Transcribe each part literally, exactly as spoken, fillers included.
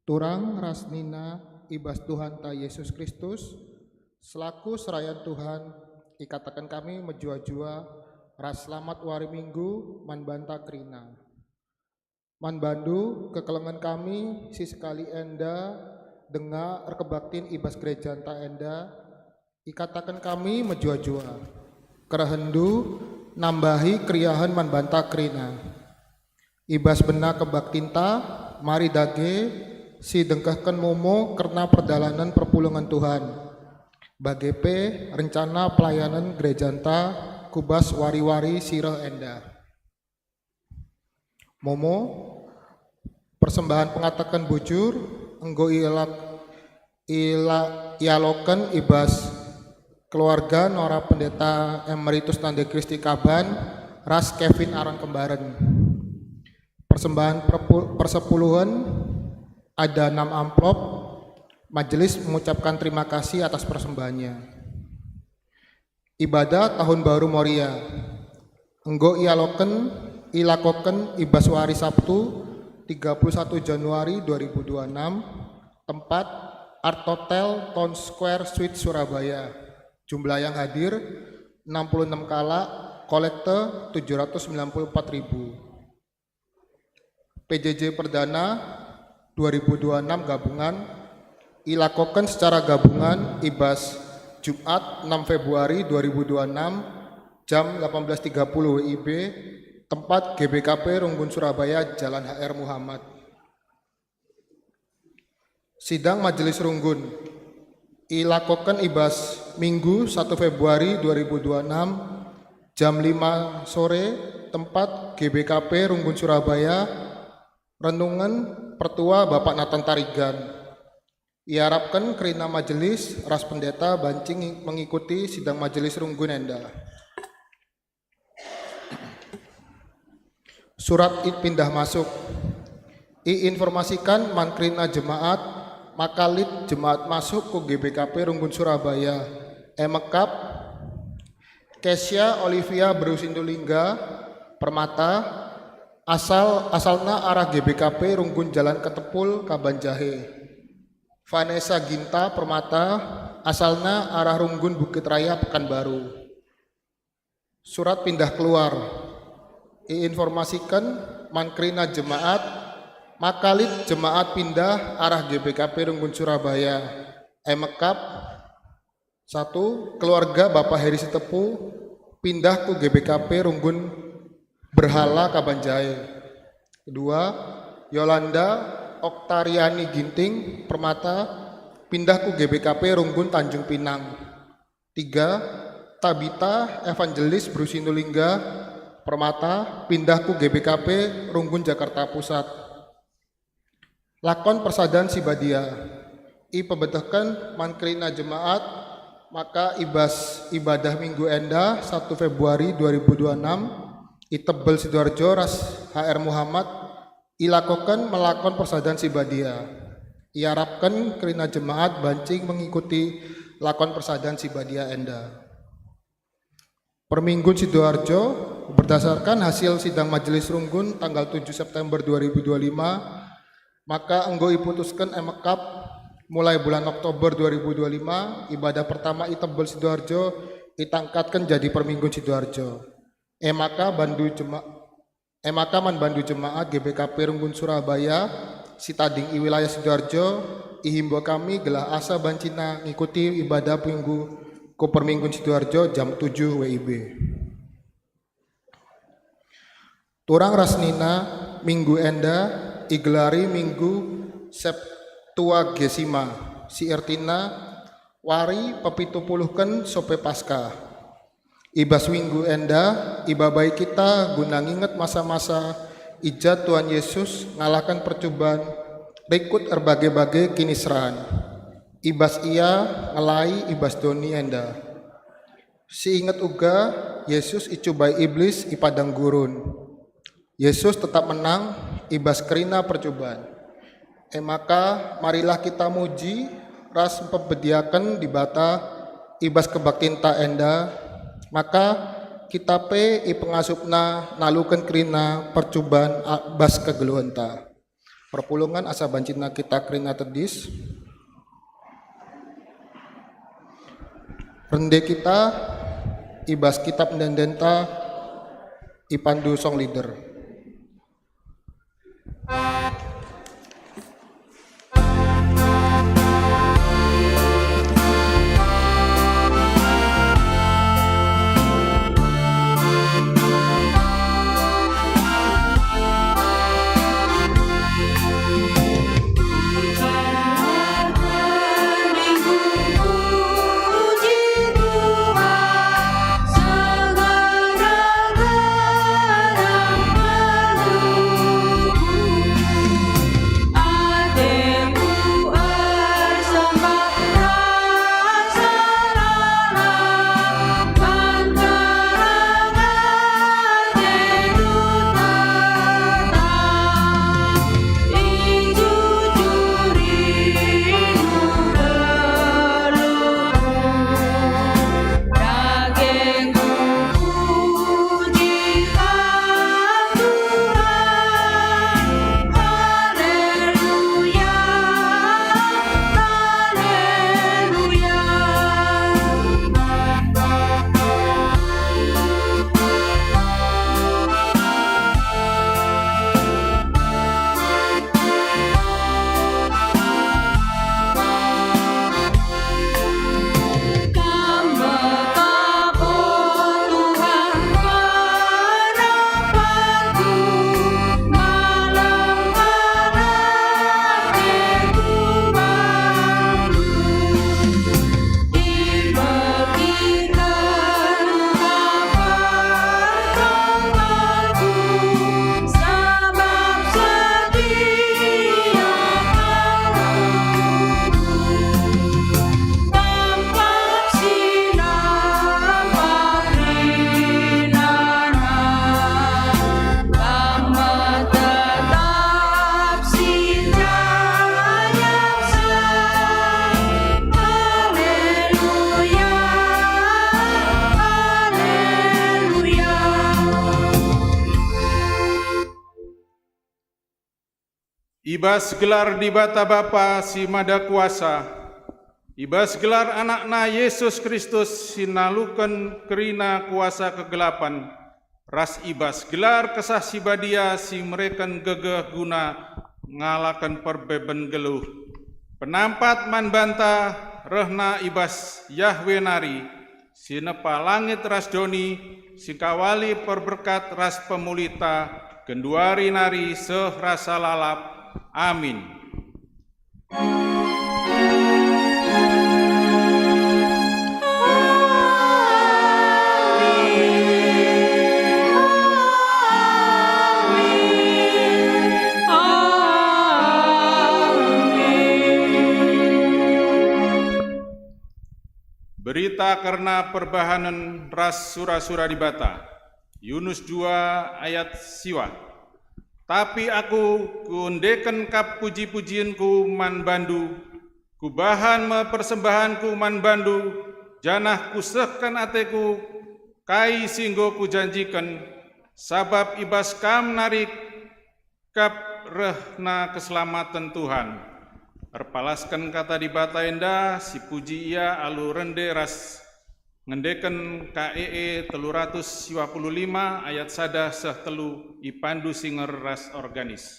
Turang ras nina i bas Tuhanta Yesus Kristus, selaku serayan Tuhan, ikataken kami mejuah-juah ras selamat wari Minggu man banta kerina. Man bandu kekelengen kami si sekali enda denga erkebaktin i bas gerejanta enda, ikataken kami mejuah-juah. Kerehenndu nambahi keriahen man banta kerina. I bas bena kebaktinta, mari dage si dengkehken momo kerna perdalanen perpulungen Tuhan, bage pe rencana pelayanen gerejanta ku bas wari-wari si reh enda. Momo, persembahan pengataken bujur enggo ialak, ila, ialoken i bas keluarga Nora Pendeta Emeritus Nande Kristi Kaban ras Kevin Aron Kembaren. Persembahan perpu-, persepuluhen ada enam amplop. Majelis mengucapkan terima kasih atas persembahannya. Ibadah Tahun Baru Moria enggo ialoken, ilakoken i bas wari Sabtu, tiga puluh satu Januari dua ribu dua enam, tempat Art Hotel, Town Square Suite, Surabaya. Jumlah yang hadir enam puluh enam kalak, kolekte tujuh ratus sembilan puluh empat ribu. P J J perdana dua ribu dua enam gabungan ilakoken secara gabungan i bas Jumat enam Februari dua ribu dua enam jam delapan belas tiga puluh W I B, tempat G B K P Runggun Surabaya, Jalan H R Muhammad. Sidang Majelis Runggun ilakoken i bas Minggu satu Februari dua ribu dua enam jam lima sore, tempat G B K P Runggun Surabaya, renungen Pertua Bapak Nathan Tarigan. Iarapken kerina majelis ras pendeta banci ngi-, mengikuti sidang majelis runggun enda. Surat i-, pindah masuk. Iinformasikan man kerina jemaat maka lit jemaat masuk ku G B K P Runggun Surabaya, e mekap Kesia Olivia Beru Sindulingga, Permata, asal, asalna arah G B K P Runggun Jalan Ketepul, Kabanjahe. Vanessa Ginta, Permata, asalna arah Runggun Bukit Raya, Pekanbaru. Surat pindah keluar. Iinformasiken man kerina jemaat maka lit jemaat pindah arah G B K P Runggun Surabaya, e mekap satu, keluarga Bapak Heri Sitepu pindah ku G B K P Runggun Berhala, Kabanjahe. Dua, Yolanda Oktariani Ginting, Permata, pindah ku G B K P Runggun, Tanjung Pinang. Tiga, Tabita Evangelis Beru Sindulingga, Permata, pindah ku G B K P Runggun, Jakarta Pusat. Lakon persadan si badia. Ipebetehken man kerina jemaat maka i bas ibadah Minggu enda, satu Februari dua ribu dua enam, i Tebel Sidoarjo ras H R Muhammad, ilakoken melakon persadan si badia. Iarapken kerina jemaat banci mengikuti lakon persadan si badia enda. Perminggun Sidoarjo, berdasarkan hasil sidang Majelis Runggun tanggal tujuh September dua ribu dua lima, maka enggo iputusken e mekap mulai bulan Oktober dua ribu dua lima, ibadah pertama i Tebel Sidoarjo itangkatken jadi Perminggun Sidoarjo. E maka bandu jema-, E maka man bandu jemaat G B K P Runggun Surabaya si tading i wilayah Sidoarjo, ihimbau kami gelah asa bancina ngikuti ibadah Minggu ku Perminggun Sidoarjo jam tujuh W I B. Turang ras nina, Minggu enda igelari Minggu Septuagesima, si ertina wari pepitupuluhken sope Paskah. I bas Minggu enda ibabai kita guna nginget masa-masa i ja Tuhan Yesus ngalahken percuban rikut erbage-bage kiniseran. I bas Ia ngelai i bas doni enda. Siinget uga, Yesus icubai Iblis i padang gurun. Yesus tetap menang i bas kerina percuban. E maka, marilah kita muji ras mpebediaken Dibata i bas kebaktinta enda, maka kita pe ipengasup-Na naluken kerina percuban a-, bas kegeluhenta. Perpulungen asa banci kita kerina tedis. Rende kita i bas kitab ende-endenta ipandu song leader. I bas gelar Dibata Bapa si Mada Kuasa, i bas gelar AnakNa Yesus Kristus si naluken kerina kuasa kegelapan, ras i bas gelar Kesah Si Badia si mereken gegeh guna ngalaken perbeben geluh, penampat man banta rehna i bas Yahweh nari, si nepa langit ras doni, si ngkawali perberkat ras pemulita, genduari nari seh rasa lalap. Amin. Berita kerna perbahanen ras sura-sura Dibata. Yunus dua ayat siwah. Tapi aku kuendeken kap puji-pujienku man bandu, kubahan me persembahanku man bandu, janah kusehken ateku kai si enggo kujanjiken, sabap i bas kam nari kap rehna keselamaten Tuhan. Erpalasken kata Dibata enda, sipuji Ia alu rende ras ngendeken K E E telu ratus siwa puluh lima ayat sada seh telu ipandu singer ras organis.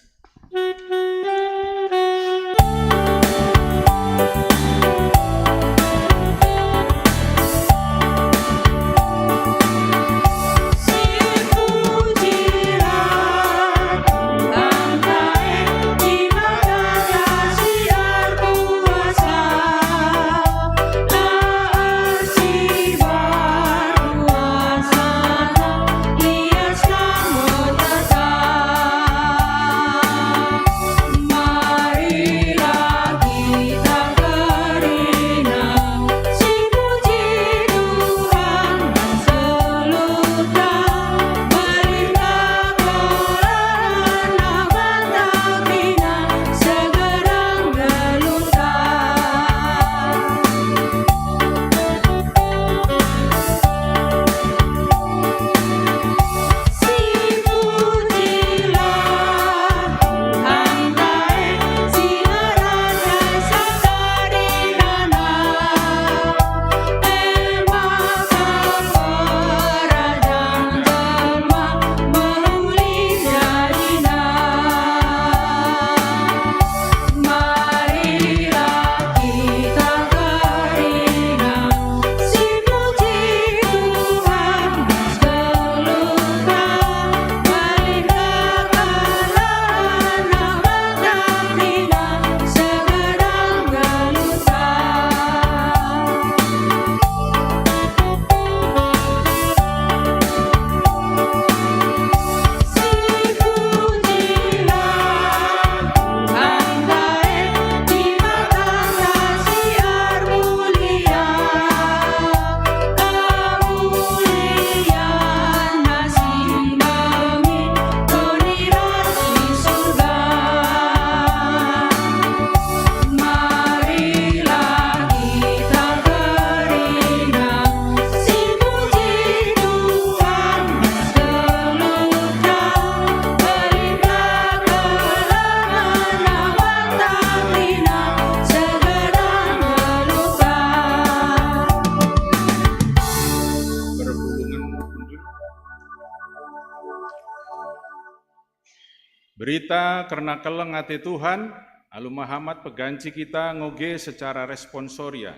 Berita kerna keleng ate Tuhan, alu mehamat peganci kita ngoge secara responsoria.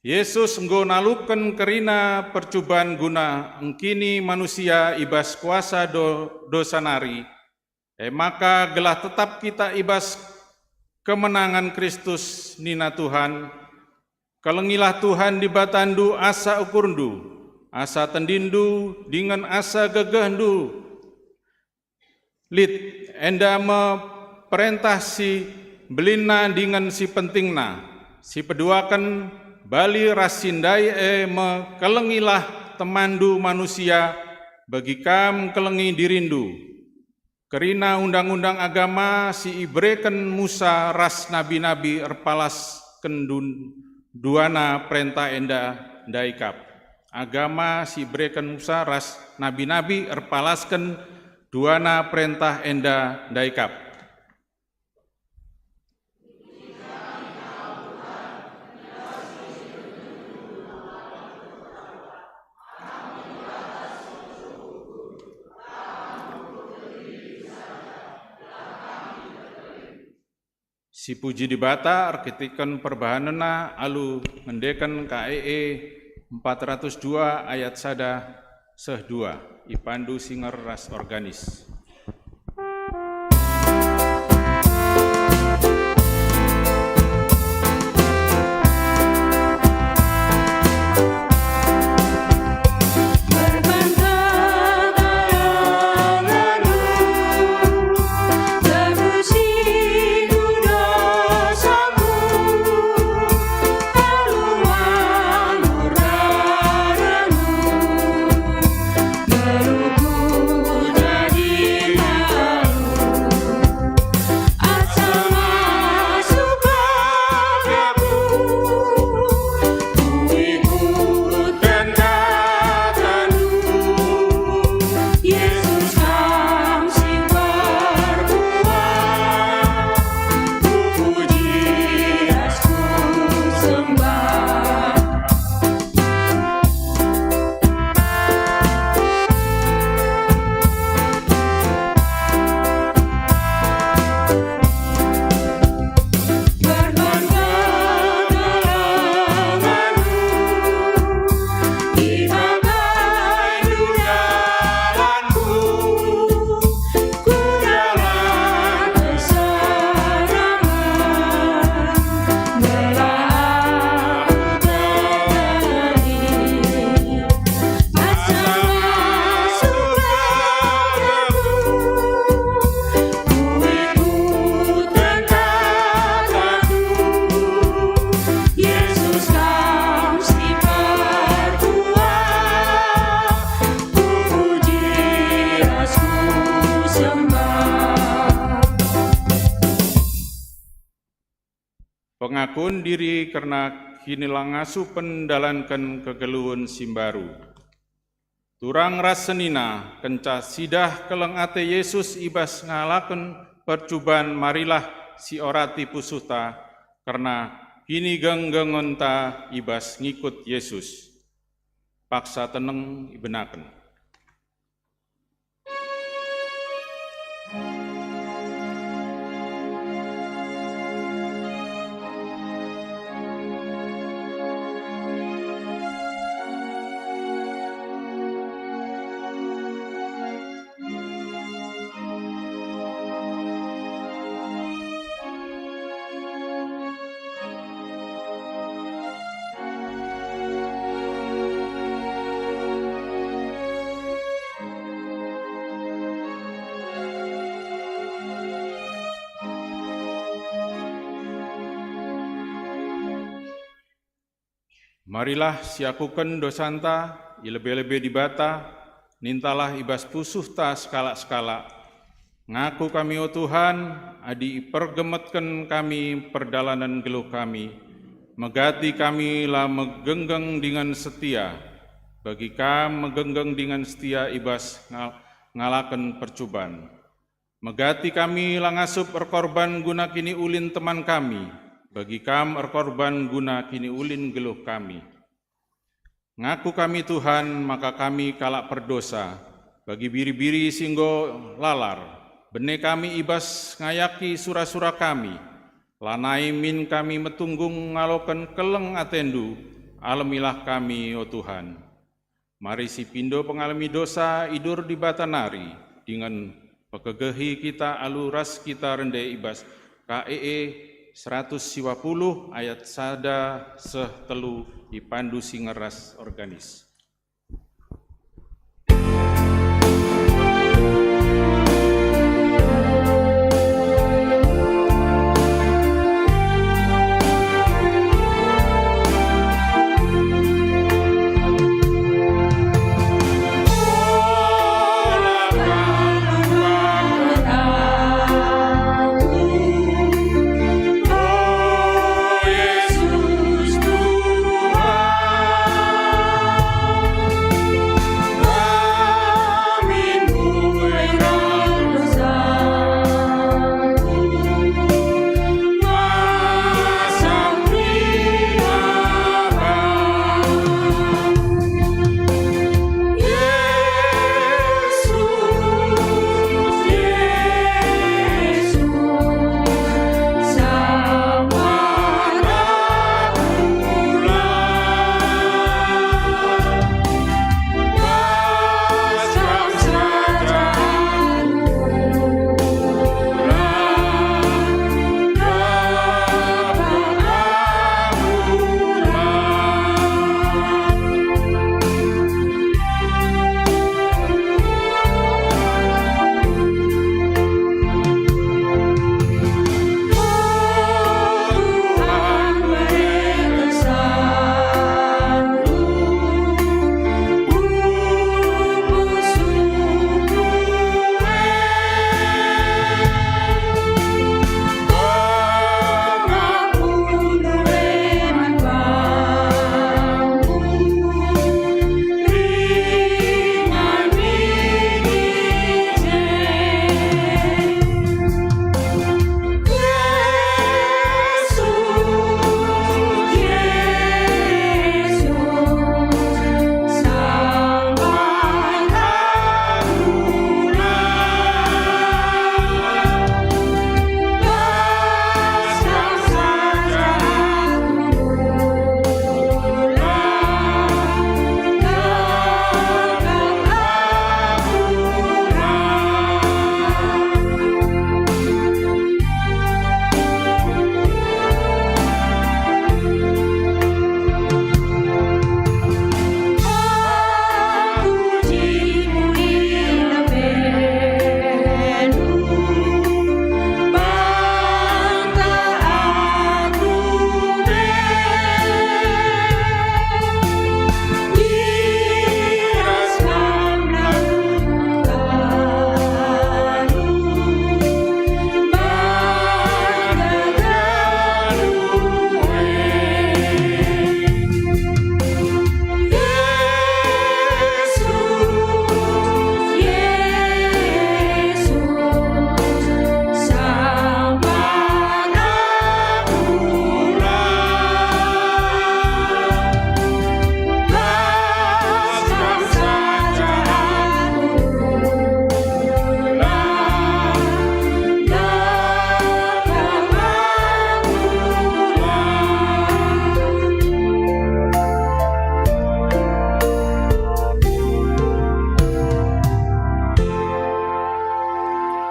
Yesus enggo naluken kerina percuban guna engkini manusia i bas kuasa do-, dosa nari, e maka gelah tetap kita i bas kemenangan Kristus, nina Tuhan, "Kelengilah Tuhan Dibatandu asa ukurndu, asa tendindu, dingen asa gegehndu." Lit, enda me perentah si belinna dingen si pentingna, si peduaken bali ras si ndai, e me, "Kelengilah temanndu manusia, bagi kam kelengi dirindu." Kerina undang-undang agama si ibereken Musa ras nabi-nabi erpalasken dun-, duana perentah enda ndai kap. Agama si ibereken Musa ras nabi-nabi erpalasken duana perentah enda ndai kap. Sipuji Dibata erkiteken perbahanenna alu ngendeken K E E empat ratus dua ayat sada seh dua, ipandu singer ras organis. Pengakun diri kerna kinilangasupen ndalanken kegeluhen si mbaru. Turang ras senina, kenca sidah keleng ate Yesus i bas ngalaken percuban, marilah siorati pusuhta kerna kinigenggengenta i bas ngikut Yesus. Paksa teneng ibenaken. Marilah siakuken dosanta i lebe-lebe Dibata, nintalah i bas pusuhta sekalak-sekalak. Ngaku kami, o Tuhan, adi ipergemetken kami perdalanen geluh kami, megati kami la megenggeng dingen setia, bagi Kam megenggeng dingen setia i bas nga-, ngalaken percuban. Megati kami la ngasup erkorban guna kiniulin teman kami, bagi Kam erkorban guna kiniulin geluh kami. Ngaku kami, Tuhan, maka kami kalak perdosa, bagi biri-biri si enggo lalar. Bene kami i bas ngayaki sura-sura kami, lanai min kami metunggung ngaloken keleng atendu, alemilah kami, o Tuhan. Mari sipindo pengalemi dosa i dur Dibata nari, dingen pekegehi kita alu ras kita rende i bas K E E seratus siwa puluh ayat sada seh telu, ipandu singer ras organis.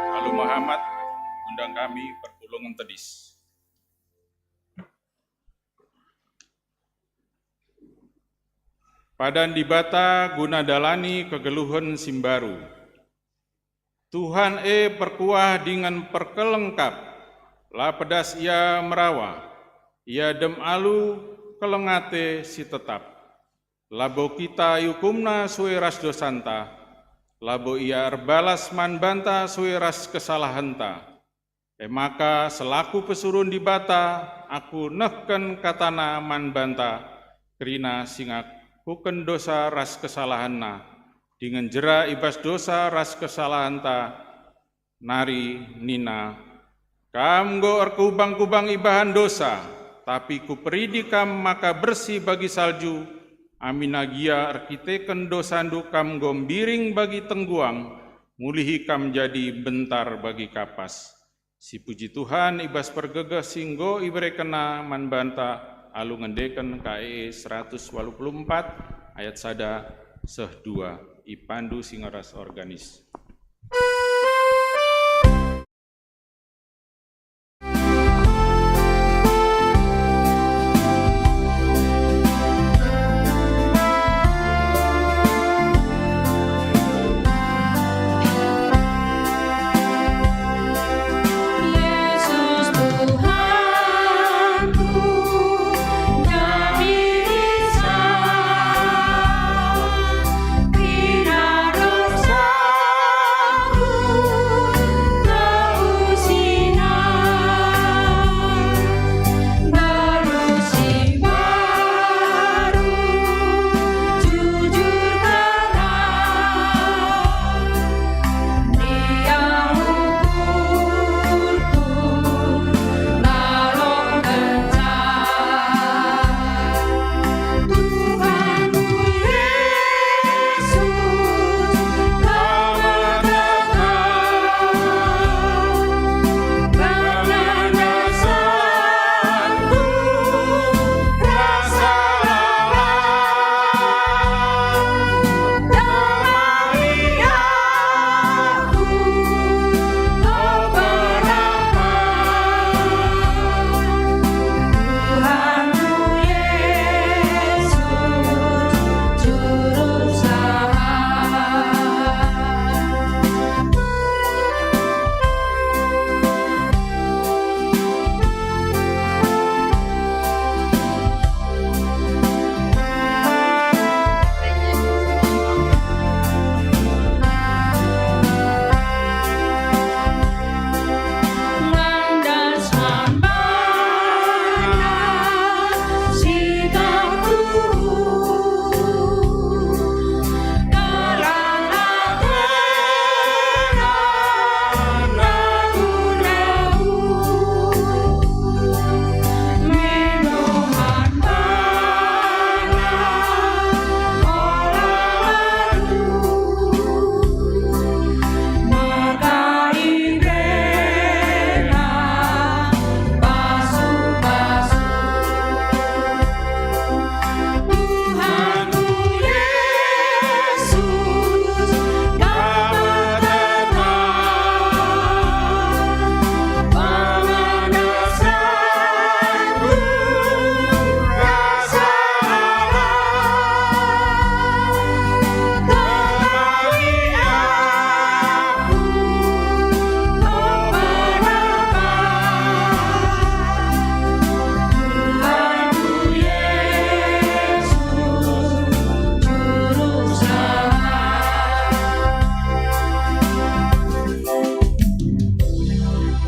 Alu mehamat, undang kami perpulungen tedis. Padan Dibata guna ndalani kegeluhen si mbaru. Tuhan e perkuah dingen perkeleng kap, la pedas Ia merawa, Ia dem alu keleng ate si tetap. Labo kita iukumNa sue ras dosanta, labo Ia erbalas man banta sue ras kesalahenta. E maka, selaku pesuruhen Dibata, aku nehken kataNa man banta, kerina si ngakuken dosa ras kesalahenna, dingen jera i bas dosa ras kesalahenta, nari nina, "Kam enggo erkubang-kubang ibahan dosa, tapi Kuperidi kam maka bersih bagi salju, aminna gia erkiteken dosandu kam enggo mbiring bagi tengguang, Mulihi kam jadi bentar bagi kapas. Sipuji Tuhan i bas pergegeh si enggo iberekenNa man banta alu ngendeken K E E seratus waluh puluh empat ayat sada seh dua, ipandu singernas organis.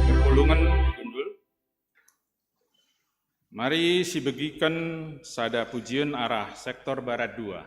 Perpulungen, Gundul. Mari sibegiken sada pujien arah sektor barat dua.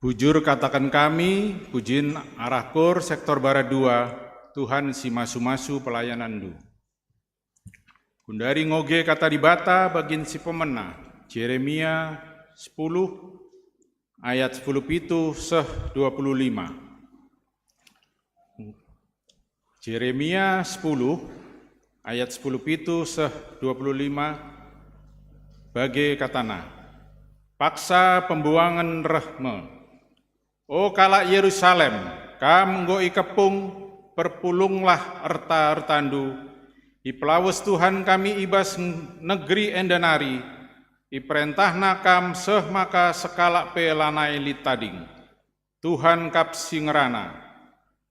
Bujur kataken kami, pujin arah kor sektor barat dua, Tuhan si masu-masu pelayananNdu. Gundari ngoge kata Dibata bagin si pemena, Jeremia sepuluh ayat sepuluh pitu seh dua puluh lima. Jeremia sepuluh ayat sepuluh pitu seh dua puluh lima, bage katana, "Paksa pembuangen reh me. O kalak Yerusalem, kam enggo ikepung, perpulunglah erta-ertandu. Ipelawes Tuhan kami i bas negeri enda nari, iperentahNa kam seh maka sekalak pe lanai lit tading. Tuhan kap si ngerana.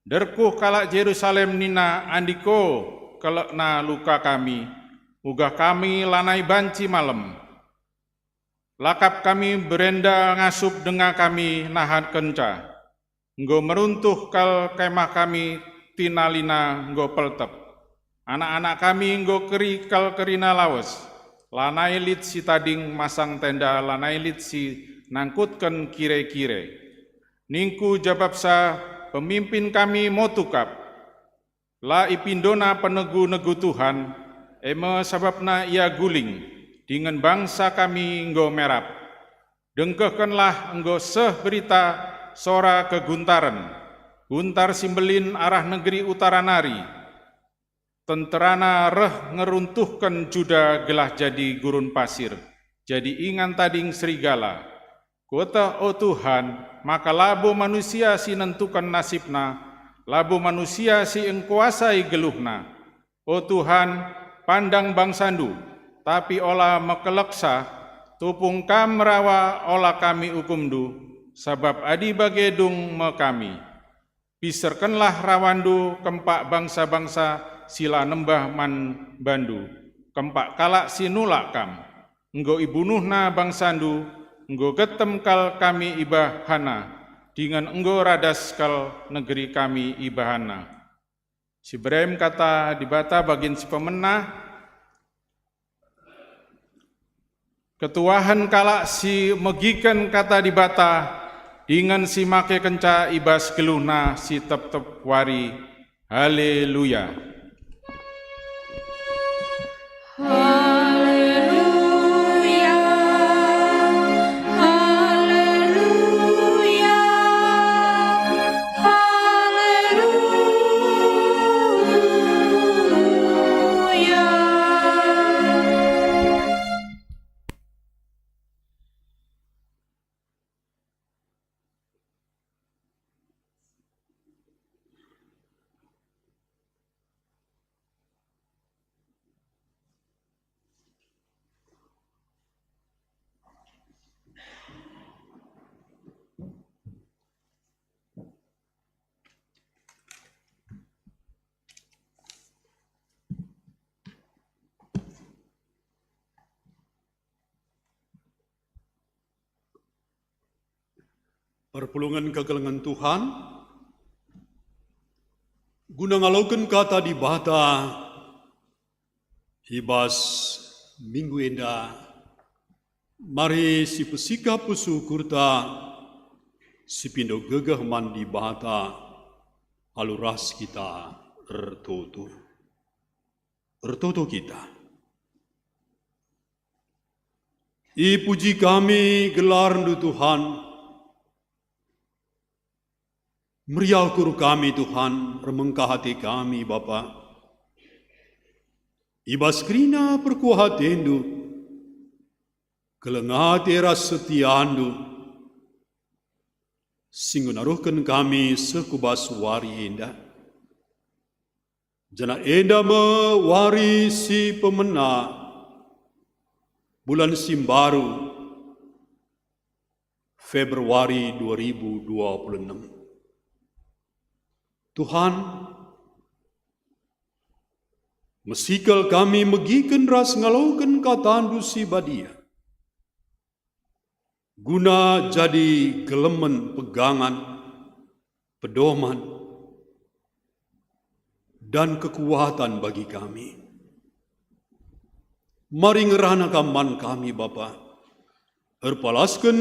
Derkuh kalak Jerusalem nina, 'Andiko, kelekna luka kami, uga kami lanai banci malem. Lakap kami berenda ngasup denga kami nahatkenca. Enggo meruntuh kal kemah kami, tinalina enggo peltep. Anak-anak kami enggo keri kal kerina lawes. Lanai lit si tading masang tenda, lanai lit si nangkutken kire-kire.' Ningku jabapsa, 'Pemimpin kami motu kap. La ipindona penegu-negu Tuhan, e me sabapna ia guling, dingen bangsa kami enggo merap. Dengkehkenlah enggo seh berita sora keguntaren, guntar si mbelin arah negeri utara nari. Tenterana reh ngeruntuhken Juda gelah jadi gurun pasir, jadi ingan tading serigala. Kueteh, o Tuhan, maka labo manusia si nentuken nasibna, labo manusia si engkuasai geluhna. O Tuhan, pandang bangsaNdu, tapi ola mekeleksa, tupung Kam merawa ola kami ukumNdu, sabap adi bage dung me kami. Piserkenlah rawanNdu kempak bangsa-bangsa si la nembah man bandu, kempak kalak si nulak Kam. Enggo ibunuhna bangsaNdu, enggo getem kal kami ibahanna, dingen enggo radas kal negeri kami ibahanna." Si berem kata Dibata bagin si pemena, ketuahen kalak si megiken kata Dibata, dingen si makekenca i bas geluhna si tep-tep wari. Haleluya! Haleluya, haleluya, haleluya. Perpulungen kekelengen Tuhan, guna ngaloken kata Dibata i bas minggu enda, mari sipesikap pusuh kurta, sipindo gegeh man Dibata, alu ras kita ertoto. Ertoto kita. Ipuji kami gelarNdu, Tuhan. Meriah ukur kami, Tuhan, ermengkah ate kami, Bapa. I bas kerina perkuah ateNdu, keleng ate ras setiaNdu, si enggo naruhken kami seh ku bas wari enda. Janah enda me wari si pemena, bulan si mbaru, Februari dua ribu dua puluh enam. Tuhan, mesikel kami megiken ras ngaloken kataNdu si badia, guna jadi gelemen, pegangan, pedoman, dan kekuatan bagi kami. Mari ngerana Kam man kami, Bapa. Erpalasken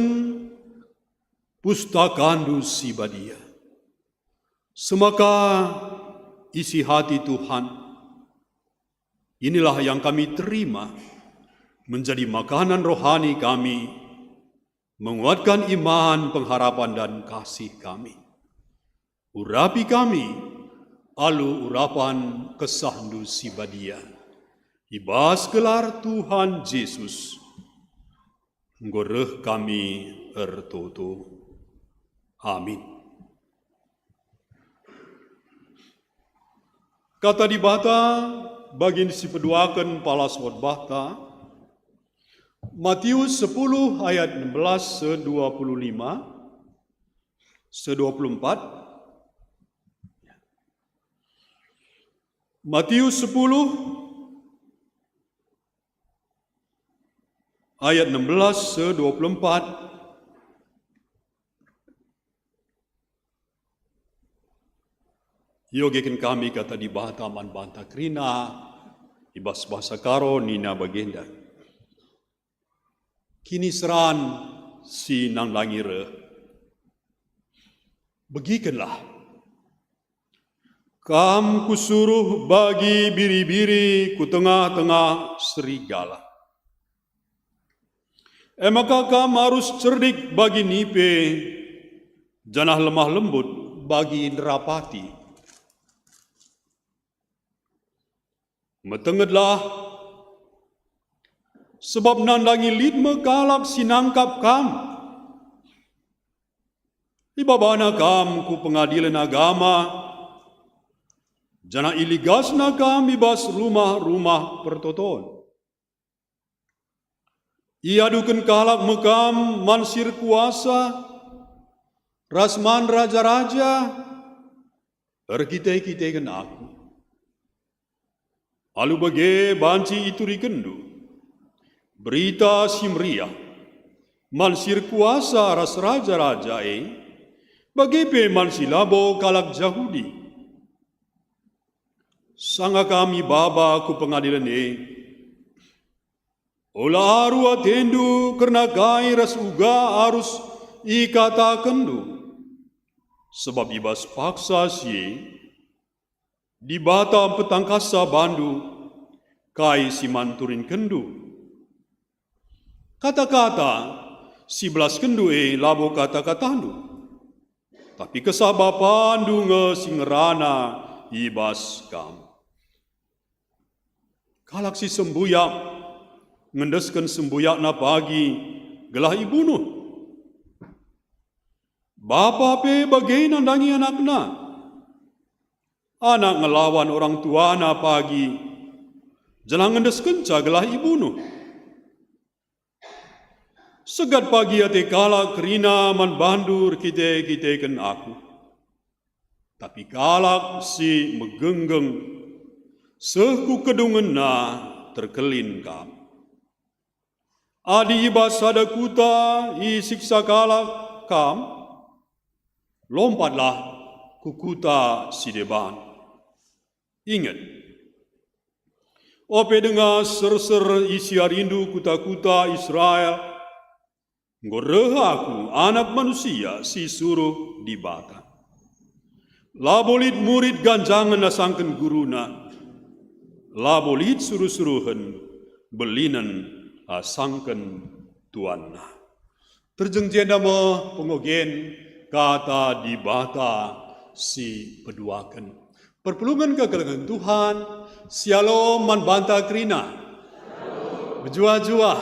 PustakanNdu si Badia. Semaka isi hati Tuhan, inilah yang kami terima menjadi makanan rohani kami, menguatkan iman, pengharapan, dan kasih kami. Urapi kami alu urapan KesahNdu si Badia. I bas gelar Tuhan Jesus, enggo reh kami ertoto. Amin. Kata Dibata bagin si peduaken palas khotbahta, Matius sepuluh ayat enam belas se dua puluh lima, se dua puluh empat. Matius sepuluh ayat enam belas se dua puluh empat. Iogeken kami kata Dibata man banta kerina, i bas bahasa Karo nina bagenda: Kiniseran si nandangi reh. Begikenlah. Kam Kusuruh bagi biri-biri ku tengah-tengah serigala. E maka kam arus cerdik bagi nipe, janah lemah lembut bagi nderapati. Metengetlah, sebab nandangi lit me kalak si nangkap kam. Ibabana kam ku pengadilen agama, janah iligasna kam i bas rumah-rumah pertoton. Iaduken kalak me kam man si erkuasa ras man raja-raja erkite-kiteken Aku. Alu bage banci iturikenndu Berita Si Meriah man si erkuasa ras raja-raja e, bage pe man si labo kalak Jahudi. Sanga kam ibaba ku pengadilen e, ola aru atendu kerna kai ras uga arus ikatakenndu, sabap i bas paksa si e Dibata mpetangkassa bandu kai si man turinkenndu. Kata-kata si belaskenndu e labo kata-katandu, tapi Kesah Bapandu nge si ngerana i bas kam. Kalak si sembuyak ngendesken sembuyakna pagi gelah ibunuh. Bapa pe bage nandangi anakna. Anak ngelawan orang tuana pagi, janah ngendeskenca gelah ibunuh. Segat pagi ate kalak kerina man bandu erkite-kiteken Aku. Tapi kalak si megenggeng seh ku kedungenna terkelin kam. Adi i bas sada kuta isiksa kalak kam, lompatlah ku kuta si deban. Inget, ope denga serser isiarindu kuta-kuta Israel, enggo reh Aku, Anak Manusia si isuruh Dibata. Labo lit murid ganjangen asangken guruna, labo lit suruh-suruhen belinen asangken tuanna. Terjeng jenda me pengogen kata Dibata si peduaken. Perpulungen kekelengen Tuhan, sialom man banta kerina. Mejuah-juah.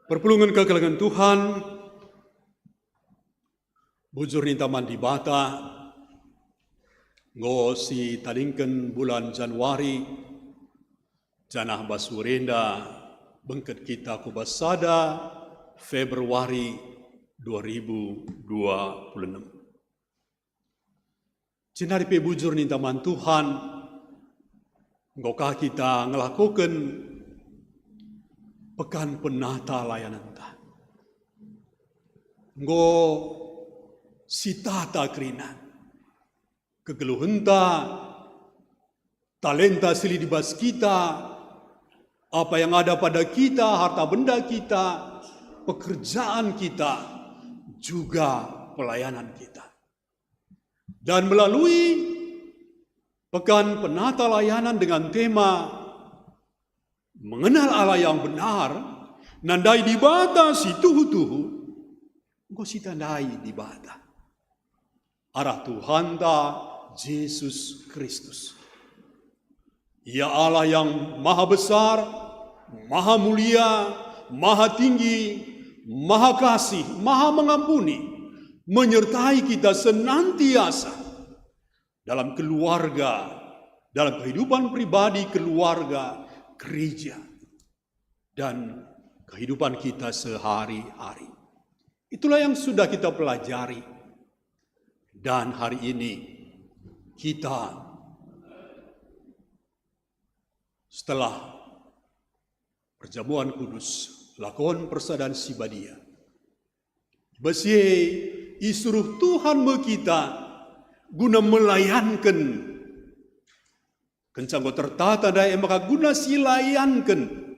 Perpulungen kekelengen Tuhan, bujur ninta man Dibata, enggo sitadingken bulan Januari, janah bas wari enda bengket kita ku bas sada Februari dua ribu dua puluh enam. Jenari pe bujur ninta man Tuhan, enggo ka kita ngelakoken Pekan Penata Layanenta. Enggo sitata kerina kegeluhenta, talenta si lit i bas kita, apa yang ada pada kita, harta benda kita, pekerjaan kita, juga pelayanan kita. Dan melalui Pekan Penata Layanan dengan tema Mengenal Allah yang Benar, nandai Dibata si tuhu-tuhu, enggo sitandai Dibata arah Tuhanta Jesus Kristus. Ia Allah yang maha besar, maha mulia, maha tinggi, maha kasih, maha mengampuni, menyertai kita senantiasa dalam keluarga, dalam kehidupan pribadi, keluarga, gereja, dan kehidupan kita sehari-hari. Itulah yang sudah kita pelajari. Dan hari ini kita, setelah perjamuan kudus, lakon persadan si badia, i bas e isuruh Tuhan me kita guna melayanken. Kenca enggo tertata ndai, e maka guna silayanken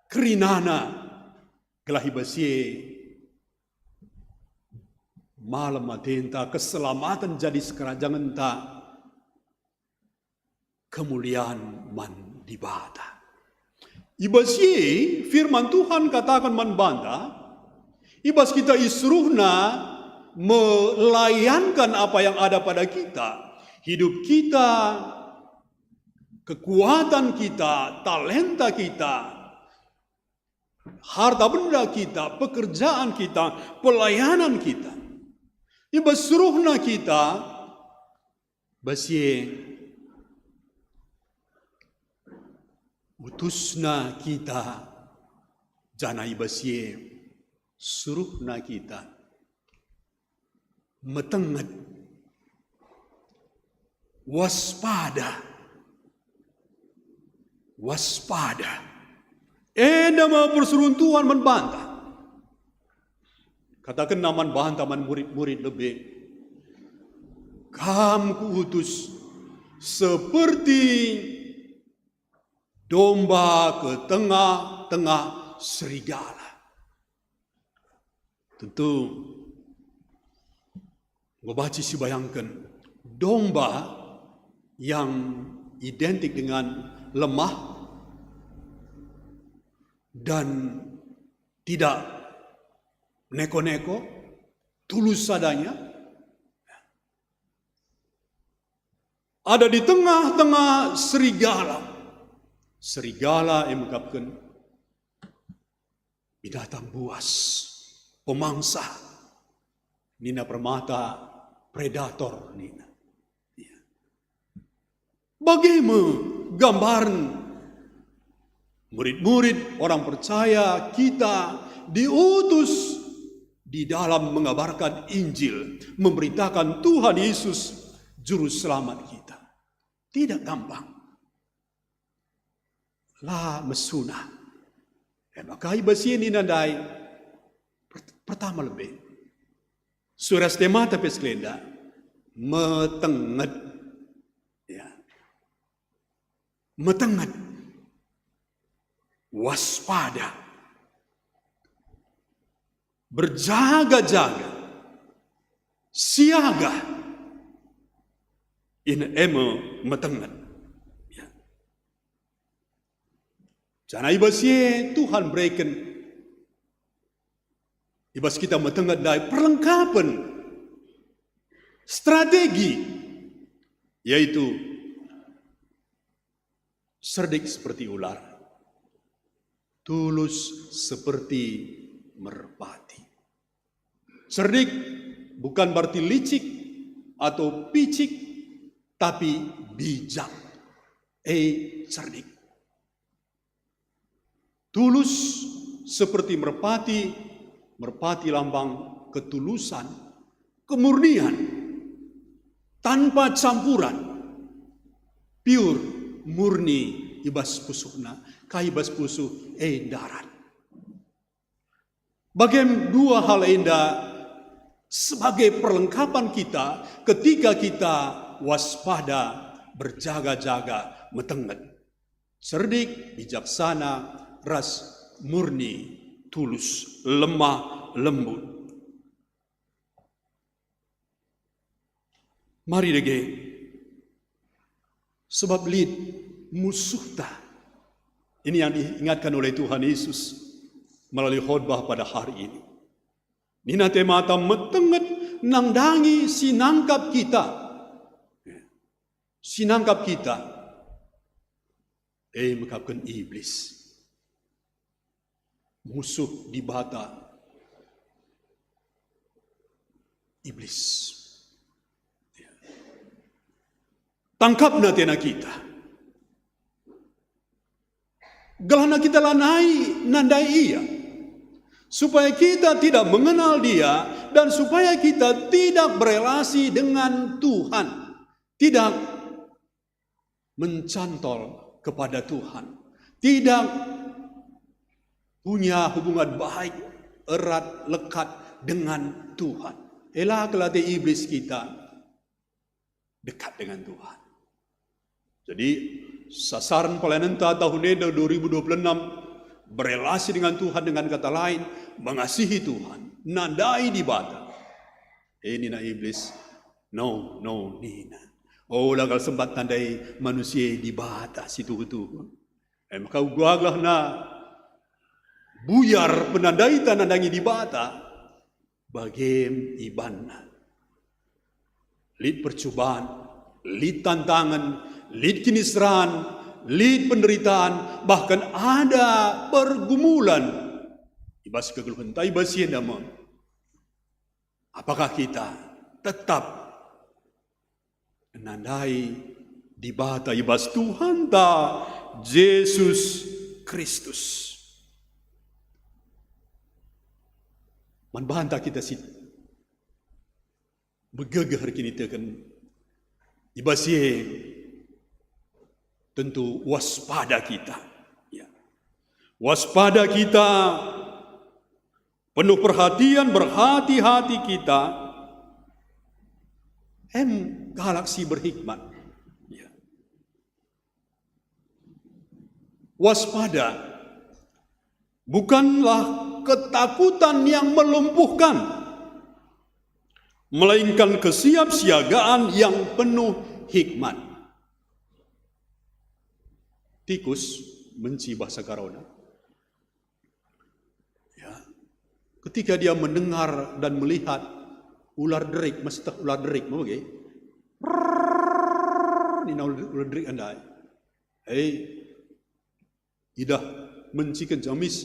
kerinana, gelah i bas e malem atenta, keselamaten jadi sekerajangenta, kemulian man Dibata. I bas e firman Tuhan kataken man banta, i bas kita isuruhNa melayanken apa yang ada pada kita, hidup kita, kekuatan kita, talenta kita, harta benda kita, pekerjaan kita, pelayanan kita. I bas suruhNa kita, bas e utusNa kita, janah i bas e suruhNa kita metenget, waspada, waspada. Enda me persuruhen Tuhan man banta. KatakenNa man banta, man murid-murid lebe, "Kam Kuutus seperti domba ke tengah-tengah serigala." Tentu, enggo banci sibayangken domba yang identik dengan lemah dan tidak neko-neko, tulus sadanya. Ada di tengah-tengah serigala. Serigala e mekapken binatang buas, pemangsa, nina permata, predator nina. Ya. Bage me gambaren murid-murid, orang percaya, kita diutus di dalam mengabarkan Injil, memberitakan Tuhan Yesus, Juru Selamat kita. Tidak gampang. La mesuna. E maka i bas e nina ndai, per-, pertama lebe, sue ras temata pe sekalenda, metenget. Ya. Metenget. Waspada. Berjaga-jaga. Siaga. Ina e me metenget. Ya. Janah i bas e Tuhan bereken i bas kita metenget ndai perlengkapen strategi, yaitu serdik seperti ular, tulus seperti merpati. Cerdik bukan berarti licik atau picik, tapi bijak. E, cerdik. Tulus seperti merpati, merpati lambang ketulusan, kemurnian, tanpa campuran, pure, murni i bas pusuhna, kai i bas pusuh, e ndarat. Bage dua hal enda sebagai perlengkapan kita ketika kita waspada, berjaga-jaga, metenget. Cerdik, bijaksana, ras murni tulus, lemah lembut. Mari dage, sebab lit musuhta. Ini yang diingatkan oleh Tuhan Yesus melalui khotbah pada hari ini. Nina, temata metenget nandangi si nangkap kita. Si nangkap kita. Eh, mekapken Iblis. Musuh Dibata, Iblis. Ya. Tangkapna tena kita. Gelahna kita lanai nandai ia. Supaya kita tidak mengenal dia dan supaya kita tidak berelasi dengan Tuhan. Tidak mencantol kepada Tuhan, tidak punya hubungan baik, erat, lekat dengan Tuhan. Ela kelate Iblis kita dekat dengan Tuhan. Jadi, sasaran pelayananta tahun enda dua ribu dua puluh enam, berelasi dengan Tuhan, dengan kata lain, mengasihi Tuhan, nandai Dibata. Eh, nina Iblis, "No, no," nina. "Oh, la kal sempat tandai manusia Dibata si tuhu-tuhu." Eh, maka uga gelahna buyar penandaita nandangi Dibata, bagem ibanna. Lit percuban, lit tantangen, lit kiniseran, lit penderitaan, bahkan ada pergumulan. I bas kegeluhenta, i bas si enda me. Apakah kita tetap nandai Dibata i bas Tuhanta Jesus Kristus? Man banta kita si begegeh erkiniteken i bas si e, tentu waspada kita. Ya. Waspada kita, penuh perhatian, berhati-hati kita, em kalak si berhikmat. Ya. Waspada bukanlah ketakutan yang melumpuhkan, melainkan kesiapsiagaan yang penuh hikmat. Tikus benci bahasa Karona. Ya. Ketika dia mendengar dan melihat ular derik, mesiteh ular derik, me bage. Prrrr, nina ular, ular derik ndai. Hei, idah benci kenca mis,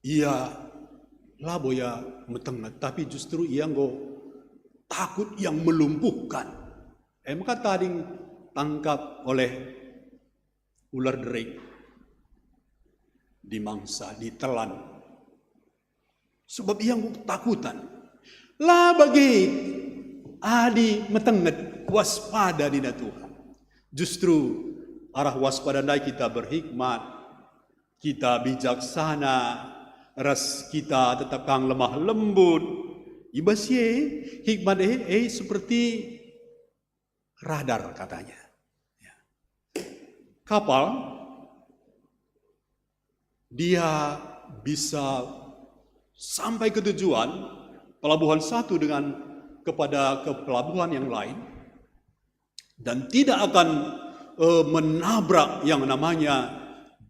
ia labo ia metenget, tapi justru ia enggo takut yang melumpuhkan. E maka tading tangkap oleh ular derik, dimangsa, ditelan. Sebab ia enggo ketakutan. La bage adi metenget, waspada nina Tuhan. Justru arah waspada ndai kita berhikmat, kita bijaksana, ras kita tetap kang lemah lembut. I bas si e, hikmat e, e seperti radar katanya. Ya. Kapal, dia bisa sampai ke tujuan, pelabuhan satu dengan kepada, ke pelabuhan yang lain, dan tidak akan, eh, menabrak yang namanya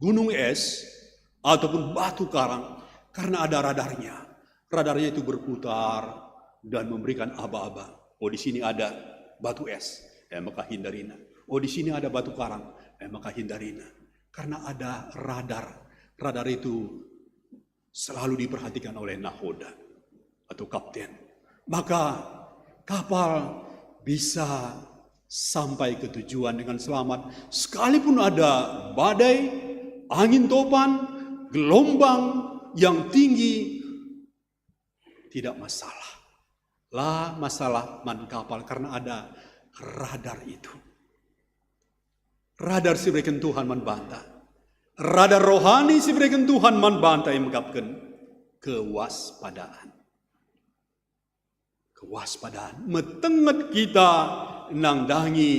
gunung es ataupun batu karang karena ada radarnya. Radarnya itu berputar dan memberikan aba-aba. Oh, di sini ada batu es, eh, maka hindarina. Oh, di sini ada batu karang, eh, maka hindarina. Karena ada radar. Radar itu selalu diperhatikan oleh nahoda atau kapten. Maka kapal bisa sampai ke tujuan dengan selamat. Sekalipun ada badai, angin topan, gelombang yang tinggi, tidak masalah. La masalah man kapal karena ada radar itu. Radar si ibereken Tuhan man banta. Radar rohani si ibereken Tuhan man banta e mekapken kewaspadaan. Kewaspadaan, metenget kita nandangi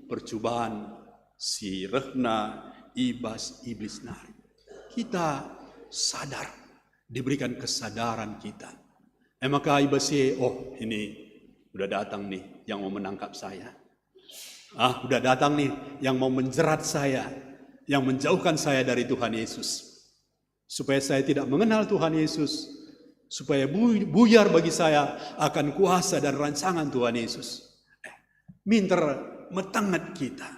percuban si rehna i bas Iblis nari. Kita sadar diberikan kesadaran kita. E maka i bas e, "Oh, ini udah datang nih yang mau menangkap saya. Ah, udah datang nih yang mau menjerat saya, yang menjauhkan saya dari Tuhan Yesus. Supaya saya tidak mengenal Tuhan Yesus, supaya bu-, buyar bagi saya akan kuasa dan rancangan Tuhan Yesus." Eh, minter metenget kita.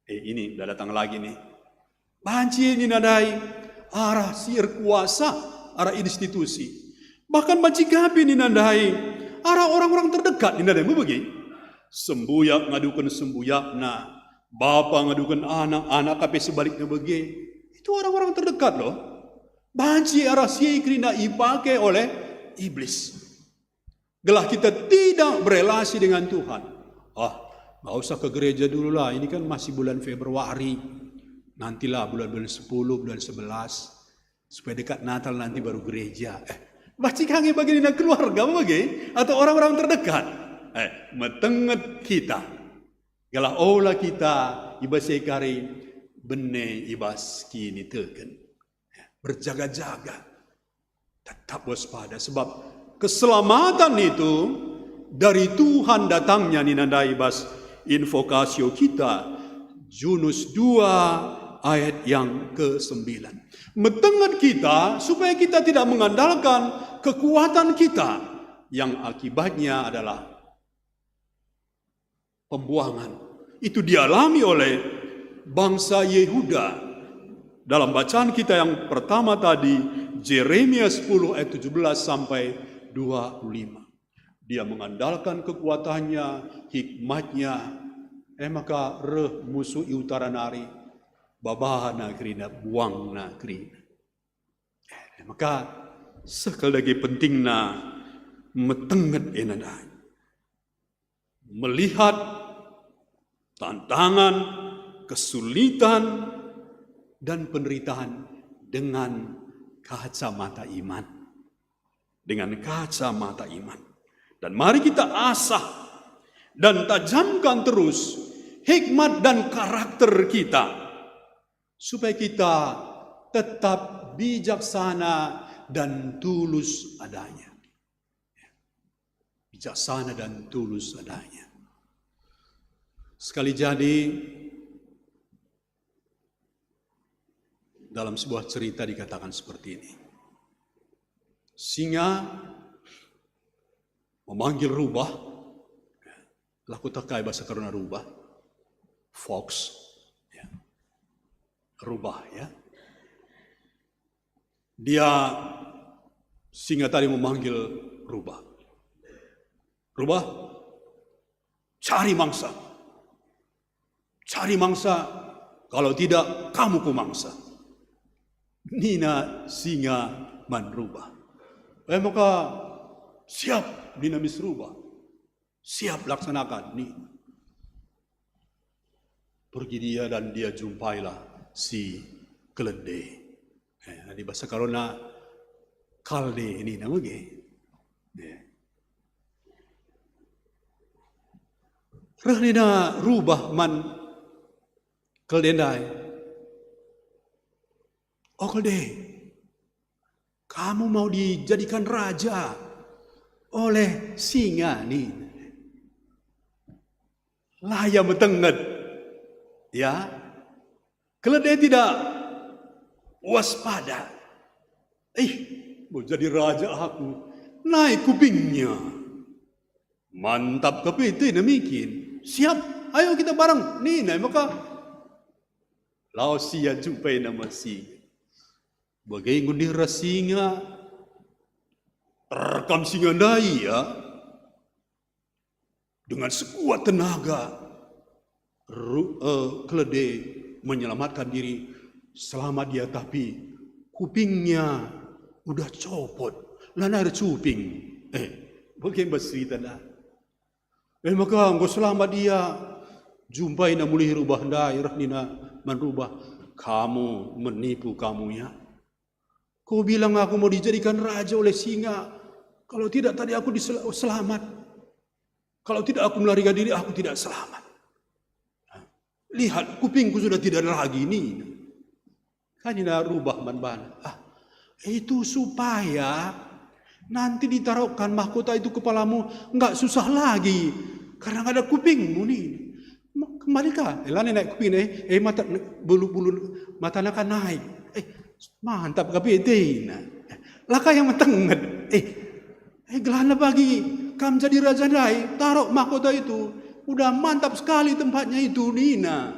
Eh, ini udah datang lagi nih. Banci nina ndai arah si erkuasa, arah institusi. Bahkan banci ka pe nina ndai arah orang-orang terdekat nina ndai, me bage. Sembuyak ngaduken sembuyakna, bapa ngaduken anak, anak ka pe sebaliknya bage. Itu orang-orang terdekat loh. Banci arah si kerina ipake oleh iblis. Gelah kita tidak berelasi dengan Tuhan. "Ah, nggak usah ke gereja dulu lah, ini kan masih bulan Februari. Nantilah bulan-bulan sepuluh, bulan sebelas, supaya dekat Natal nanti baru gereja." Eh, banci ka nge bage nina keluarga bage atau orang-orang terdekat. Eh, metenget kita. Gelah ola kita i bas e kari bene i bas kiniteken. Berjaga-jaga. Tetap waspada, sebab keselamatan itu dari Tuhan datangnya, nina ndai bas invokasio kita, Junus dua ayat yang kesembilan. Metenget kita supaya kita tidak mengandalkan kekuatan kita, yang akibatnya adalah pembuangan. Itu dialami oleh bangsa Yehuda. Dalam bacaan kita yang pertama tadi, Jeremia sepuluh ayat tujuh belas sampai dua puluh lima. Dia mengandalkan kekuatannya, hikmatnya, eh, maka reh musuh i utara nari, babana kerina, buangna kerina. Eh, maka seh kal dage pentingna metenget enda ndai. Melihat tantangan, kesulitan, dan penderitaan dengan kacamata iman. Dengan kacamata iman. Dan mari kita asah dan tajamkan terus hikmat dan karakter kita, supaya kita tetap bijaksana dan tulus adanya. Bijaksana dan tulus adanya. Sekali jadi, dalam sebuah cerita dikatakan seperti ini. Singa memanggil rubah, lah kutekai bahasa Karuna rubah, fox, ya. Rubah, ya. Dia, singa tadi memanggil rubah. "Rubah, cari mangsa. Cari mangsa, kalau tidak, kamu kumangsa," nina singa man rubah. E maka, "Siap," nina mis rubah. "Siap, laksanakan," nina. Pergi dia dan dia jumpailah si kelede. Eh, di bahasa Karona, kalde nina bage. Eh. Reh nina rubah man kelede ndai, "O kelede, kamu mau dijadikan raja oleh singa," nina. La ia metenget. Ya. Kelede tidak waspada. "Ih, mau jadi raja aku. Nai kupingnya. Mantap kepitih nemikin. Siap, ayo kita bareng," nina. Maka lawes ia jumpai nama singa. Bage enggo nina singa, terkam singa ndai ia. Dengan sekuat tenaga, ru-, eh, kelede menyelamatkan diri. Selamat dia, tapi kupingnya udah copot, lanai ercuping. Eh, bage bas cerita ndai. Eh, maka enggo selamat dia, jumpaina mulih rubah ndai, reh nina man rubah, "Kamu menipu kamu, ya. Kau bilang aku mau dijadikan raja oleh singa. Kalau tidak tadi aku disel-, selamat. Kalau tidak aku melarikan diri, aku tidak selamat. Lihat, kupingku sudah tidak ada lagi ini." Kan nina rubah man bana, "Ah, Itu supaya nanti ditaruhkan mahkota itu kepalamu, nggak susah lagi, karena nggak ada kupingmu nih. Kembali ka, eh, lanai naik kuping, eh, eh, mata, bulu-bulu matana kan naik. Eh, mantap ka bedena. Laka yang metenget. Eh, eh, gelana bagi kam jadi raja ndai, taruh mahkota itu. Udah mantap sekali tempatnya itu, nina.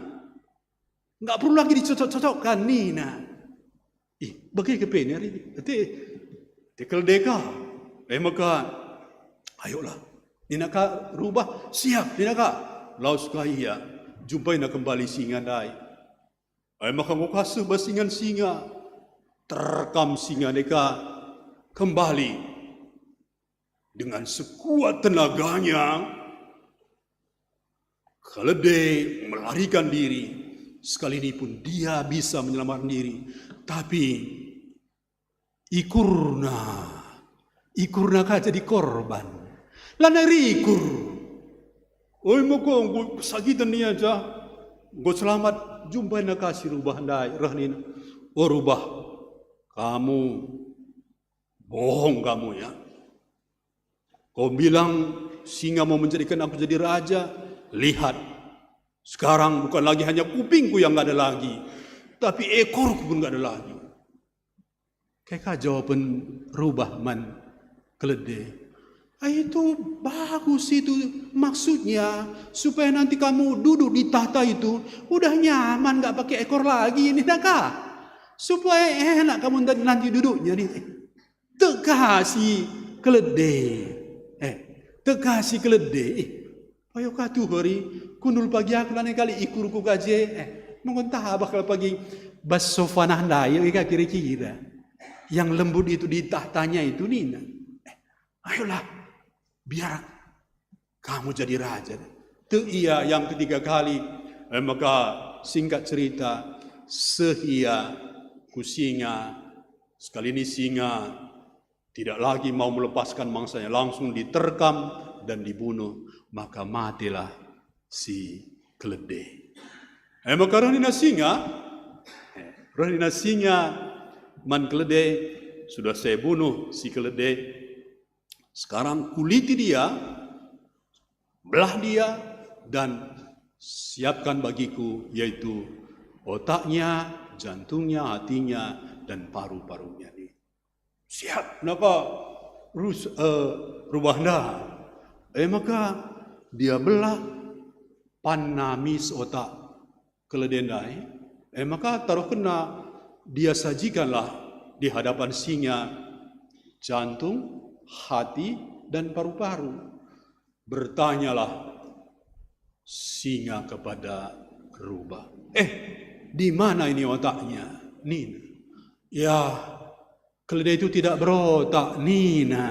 Nggak perlu lagi dicocok-cocokkan, nina. Ih, bage kepe nari. Ate, tekel deka. E maka, ayolah. Nina ka rubah, siap, nina ka. Lawes ka ia, jumpaina kembali singa ndai. E maka enggo ka seh bas ingan singa. Terkam singa deka kembali. Dengan sekuat tenaganya, keledai melarikan diri. Sekali ini pun dia bisa menyelamatkan diri. Tapi ikurna, ikurna ka jadi korban. Lanai rikur. Oi moko, enggo pesagiten ia ja. Enggo selamat, jumpaina ka si rubah ndai, reh nina, "O rubah, kamu bohong kamu ya. Kau bilang singa mau menjadikan aku jadi raja. Lihat, sekarang bukan lagi hanya kupingku yang nggak ada lagi, tapi ekorku pun nggak ada lagi." Kai ka jawaben rubah man keledai? "Ah, itu bagus itu, maksudnya supaya nanti kamu duduk di tahta itu, udah nyaman, nggak pakai ekor lagi, nina ka. Supaya enak kamu nanti duduknya nih." Teka si keledai. Eh, teka si keledai. Eh, payo ka tuhuri, kundul pagi aku lanai kali ikurku ka je. Eh, mengko ntah abah kal pagi bas sofa nah ndai, eh, ka kira-kira. Yang lembut itu di tahtanya itu nina, "Eh, ayolah, biar kamu jadi raja." Tek ia yang ketiga kali. Eh, maka singkat cerita, seh ia ku singa. Sekali ini singa tidak lagi mau melepaskan mangsanya, langsung diterkam dan dibunuh. Maka matilah si keledai. Eh, maka reh nina singa, eh, reh nina singa man keledai, "Sudah saya bunuh si keledai. Sekarang kuliti dia, belah dia, dan siapkan bagiku, yaitu otaknya, jantungnya, hatinya, dan paru-parunya." Siap naka rus, eh, rubahna. E maka dia belah, panna mis otak keledai ndai. E maka taruhkenna, dia sajikanlah di hadapan singa jantung, hati, dan paru-paru. Bertanyalah singa kepada rubah, "Eh, di mana ini otaknya?" nina. "Ya, keledai itu tidak berotak," nina.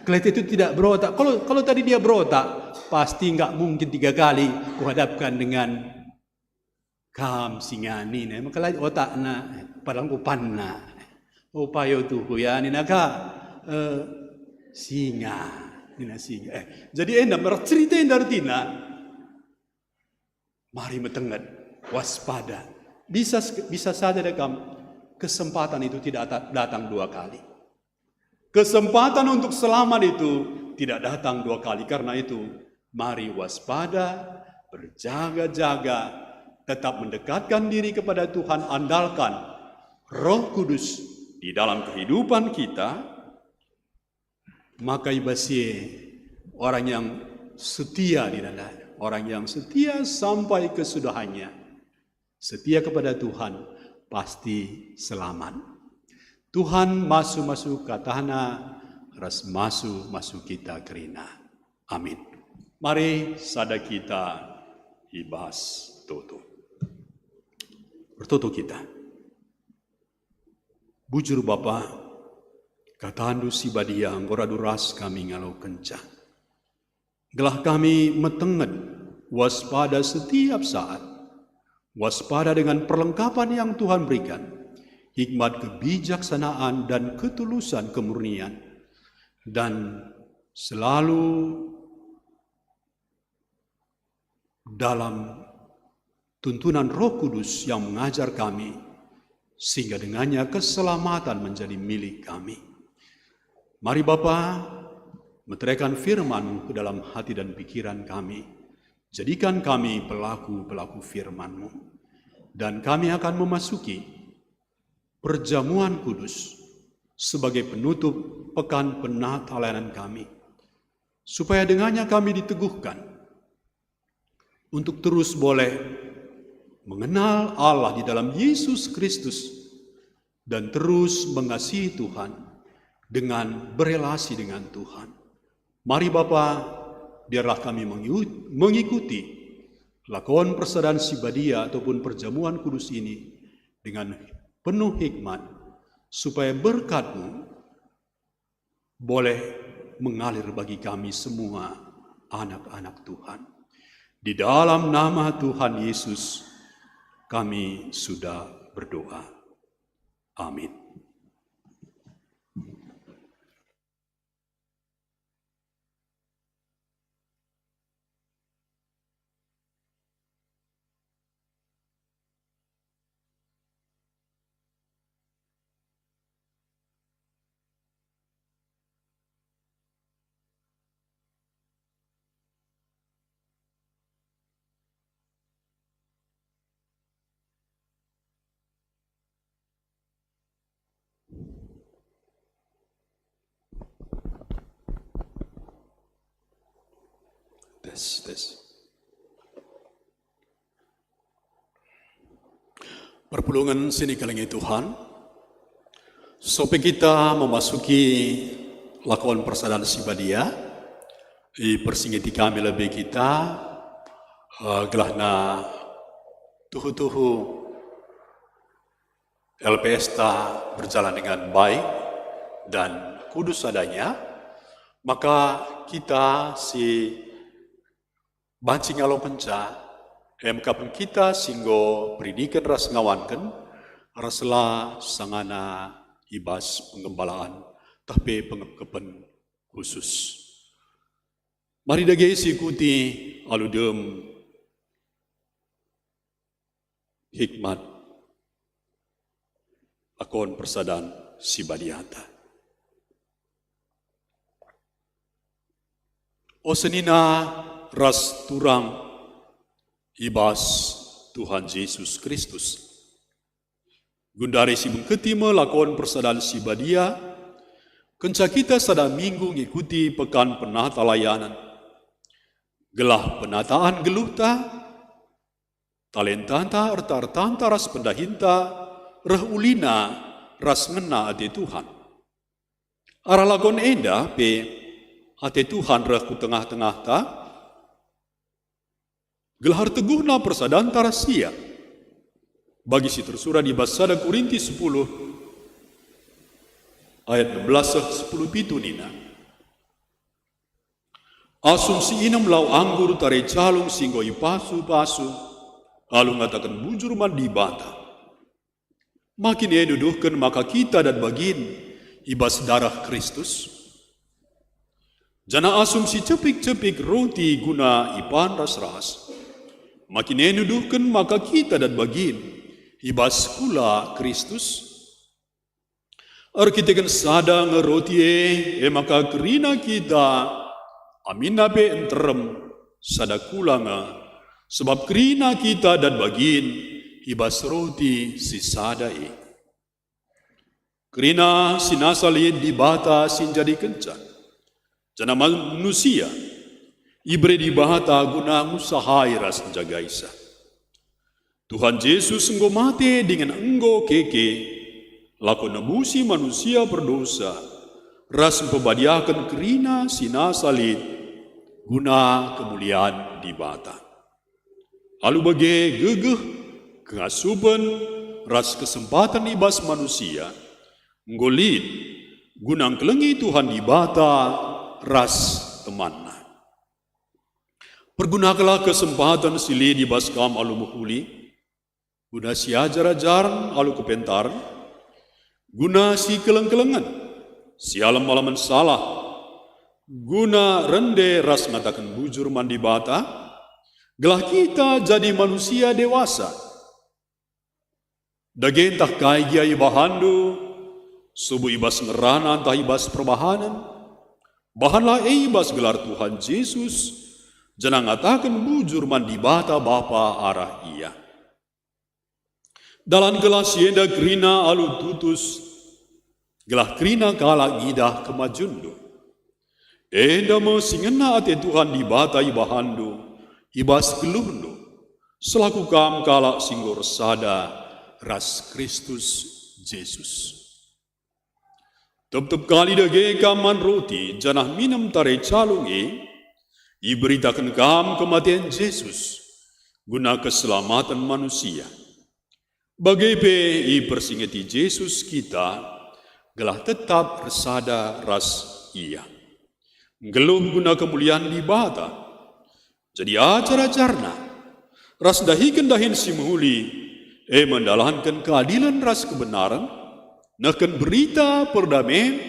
"Keledai itu tidak berotak. Kalau, kalau tadi dia berotak, pasti nggak mungkin tiga kali kuhadapkan dengan kam singa," nina. "Maka la otakna, padahal enggo panna." "O payo tuhu ya," nina ka, eh, singa, nina singa. Eh, jadi enda merah cerita enda ertina. Mari metenget, waspada. Bisa, bisa saja deh kam, kesempatan itu tidak ta-, datang dua kali. Kesempatan untuk selamat itu tidak datang dua kali. Karena itu, mari waspada, berjaga-jaga, tetap mendekatkan diri kepada Tuhan, andalkan Roh Kudus di dalam kehidupan kita, maka i bas si e orang yang setia di dalam, orang yang setia sampai kesudahannya, setia kepada Tuhan, pasti selamat. Tuhan masu-masu katana ras masu-masu kita kerina. Amin. Mari sada kita i bas toto. Ertoto kita. Bujur Bapa, katandu si badia enggo radu ras kami ngalokenca. Gelah kami metenget, waspada setiap saat, waspada dengan perlengkapan yang Tuhan berikan, hikmat, kebijaksanaan, dan ketulusan, kemurnian, dan selalu dalam tuntunan Roh Kudus yang mengajar kami, sehingga dengannya keselamatan menjadi milik kami. Mari Bapa, meteraikan firman-Mu ke dalam hati dan pikiran kami. Jadikan kami pelaku-pelaku firman-Mu. Dan kami akan memasuki perjamuan kudus sebagai penutup pekan penata layanan kami, supaya dengannya kami diteguhkan untuk terus boleh mengenal Allah di dalam Yesus Kristus dan terus mengasihi Tuhan dengan berelasi dengan Tuhan. Mari Bapa, biarlah kami mengiu-, mengikuti lakon persadan si badia ataupun perjamuan kudus ini dengan penuh hikmat, supaya berkat-Mu boleh mengalir bagi kami semua anak-anak Tuhan. Di dalam nama Tuhan Yesus kami sudah berdoa. Amin. Tes, tes. Perpulungen si ikelengi Tuhan, sope kita memasuki lakon persadan si badia, ipersingeti kami lebe kita, eh, gelahna tuhu-tuhu L P S ta berjalan dengan baik dan kudus adanya, maka kita si banci ngalokenca, e me ka pen kita si enggo peridiken ras ngawanken, ras la sangana i bas penggembalaan, tah pe pengepkepen khusus. Mari dage siikuti alu dem hikmat lakon persadan si badiata. O senina ras turang i bas Tuhan Jesus Kristus. Gundari si bengketi me lakon persadan si badia, kenca kita sada minggu ngikuti pekan penata layanan. Gelah penataan geluhta, talentanta, erta-ertanta ras pendahinta reh ulina ras ngena ate Tuhan. Arah lakon enda pe ate Tuhan reh ku tengah-tengahta, gelah erteguhna persadanta ras ia. Bagi si tersurat i bas sada Korinti sepuluh ayat enam belas seh sepuluh pitu nina, "Asum si inem lau anggur tare calung si enggo ipasu-pasu, alu ngataken bujur man Dibata. Ma kin e nuduhken maka kita dat bagin i bas dareh Kristus? Janah asum si cepik-cepik roti guna ipan ras-ras, ma kin e nuduhken maka kita dat bagin i bas kula Kristus? Erkiteken sada nge roti e, e maka kerina kita, aminna pe nterem sada kula nge, sabap kerina kita dat bagin i bas roti si sada e." Kerina si nasa lit Dibata si njadikenca, janah manusia ibere Dibata guna ngusahai ras njagaisa. Tuhan Jesus enggo mate dingen enggo keke, lako nebusi manusia perdosa, ras mpebadiaken kerina si nasa lit guna kemulian Dibata. Alu bage gegeh, kengasupen, ras kesempaten i bas manusia enggo lit guna ngkelengi Tuhan Dibata ras temanNa. Pergunakenlah kesempaten si lit i bas kam alu mehuli, guna siajar-ajaren alu kepentaren, guna sikeleng-kelengen, sialem-alemen salah, guna rende ras ngataken bujur man Dibata, gelah kita jadi manusia dewasa. Dage ntah kai gia ibahanndu, subuk i bas ngerana ntah i bas perbahanen, bahanlah e i bas gelar Tuhan Jesus, janah ngataken bujur man Dibata Bapa arah Ia. Dalankenlah si enda kerina alu tutus, gelah kerina kalak ngidah kemajunndu. Enda me si ngena ate Tuhan Dibata ibahanndu i bas geluhndu, selaku kam kalak si enggo ersada ras Kristus Jesus. Tep-tep kali dage kam man roti janah minem tare calung e, iberitaken kam kematen Jesus guna keselamaten manusia. Bage pe ipersingeti Jesus kita gelah tetap ersada ras Ia. Nggeluh guna kemulian Dibata. Jadi ajar-ajarNa, ras ndahiken dahin si mehuli, e me ndalanken keadilen ras kebenaren, nehken berita perdamen,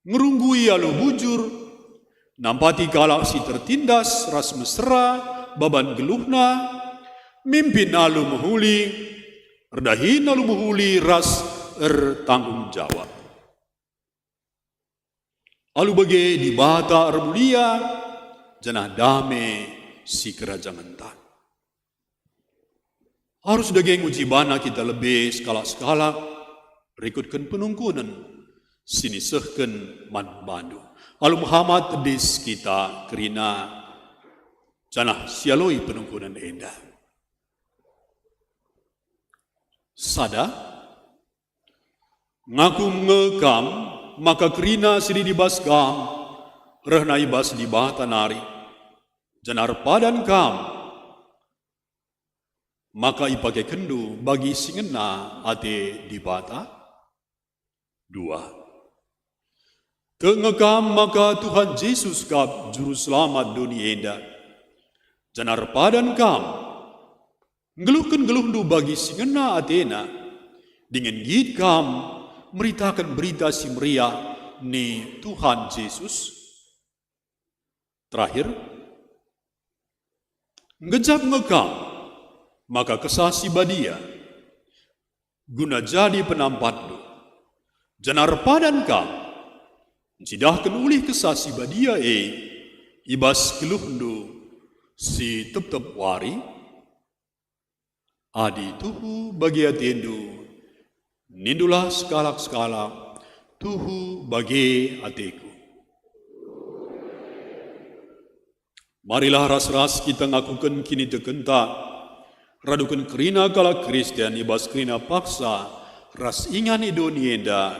ngerunggui alu bujur, nampati kalak si tertindas ras mesera baban geluhna, mimpin alu mehuli, erdahin alu mehuli ras ertanggung jawab. Alu bage Dibata ermulia, janah dame si kerajangenta. Arus dage nguji bana kita lebe sekalak-sekalak, rikutken penungkunen si nisehken man bandu. Alu mehamat tedis kita kerina, janah sialoi penungkunen enda. Sada, ngaku nge kam maka kerina si lit i bas kam rehna i bas Dibata nari, janah erpadan kam maka ipakekenndu bagi si ngena ate Dibata? Dua, tek nge kam maka Tuhan Jesus kap Juru Selamat doni enda, janah erpadan kam nggeluhken geluhndu bagi si ngena ateNa, dingen nggit kam meritaken Berita Si Meriah ni Tuhan Jesus? Terakhir, nggejap nge kam maka Kesah Si Badia guna jadi penampatndu, janah erpadan kam ncidahken ulih Kesah Si Badia e i bas geluhndu si tep-tep wari? Adi tuhu bage atendu, nindulah sekalak-sekalak, "Tuhu bage ateku." Marilah ras-ras kita ngakuken kinitekenta, raduken kerina kalak Kristen i bas kerina paksa ras ingan i doni enda,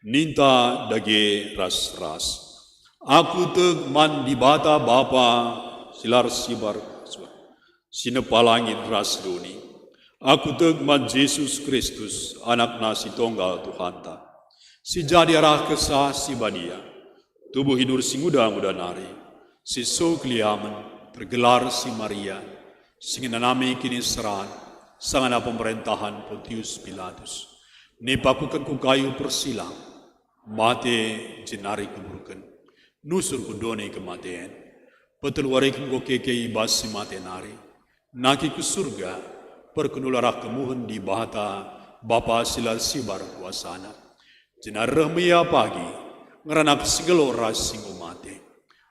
ninta dage ras-ras, "Aku tek man Dibata Bapa si la ersibar, si nepa langit ras doni. Aku tek man Jesus Kristus, AnakNa si Tonggal Tuhanta, si jadi arah Kesah Si Badia, tubuh i Nur Singuda-nguda nari, si so keliamen, tergelar si Maria, si ngenanami kiniseran, sangana pemerentahen Pontius Pilatus. Nipakuken ku kayu persilang, mate, jenari kuburken, nusur ku doni kematen. Peteluwariken enggo keke i bas si mate nari, nagi ku Surga, perkenndu arah kemuhen Dibata, Bapa si la ersibar kuasaNa. Jenari reh me Ia pagi, ngeranak si nggeluh ras si enggo mate.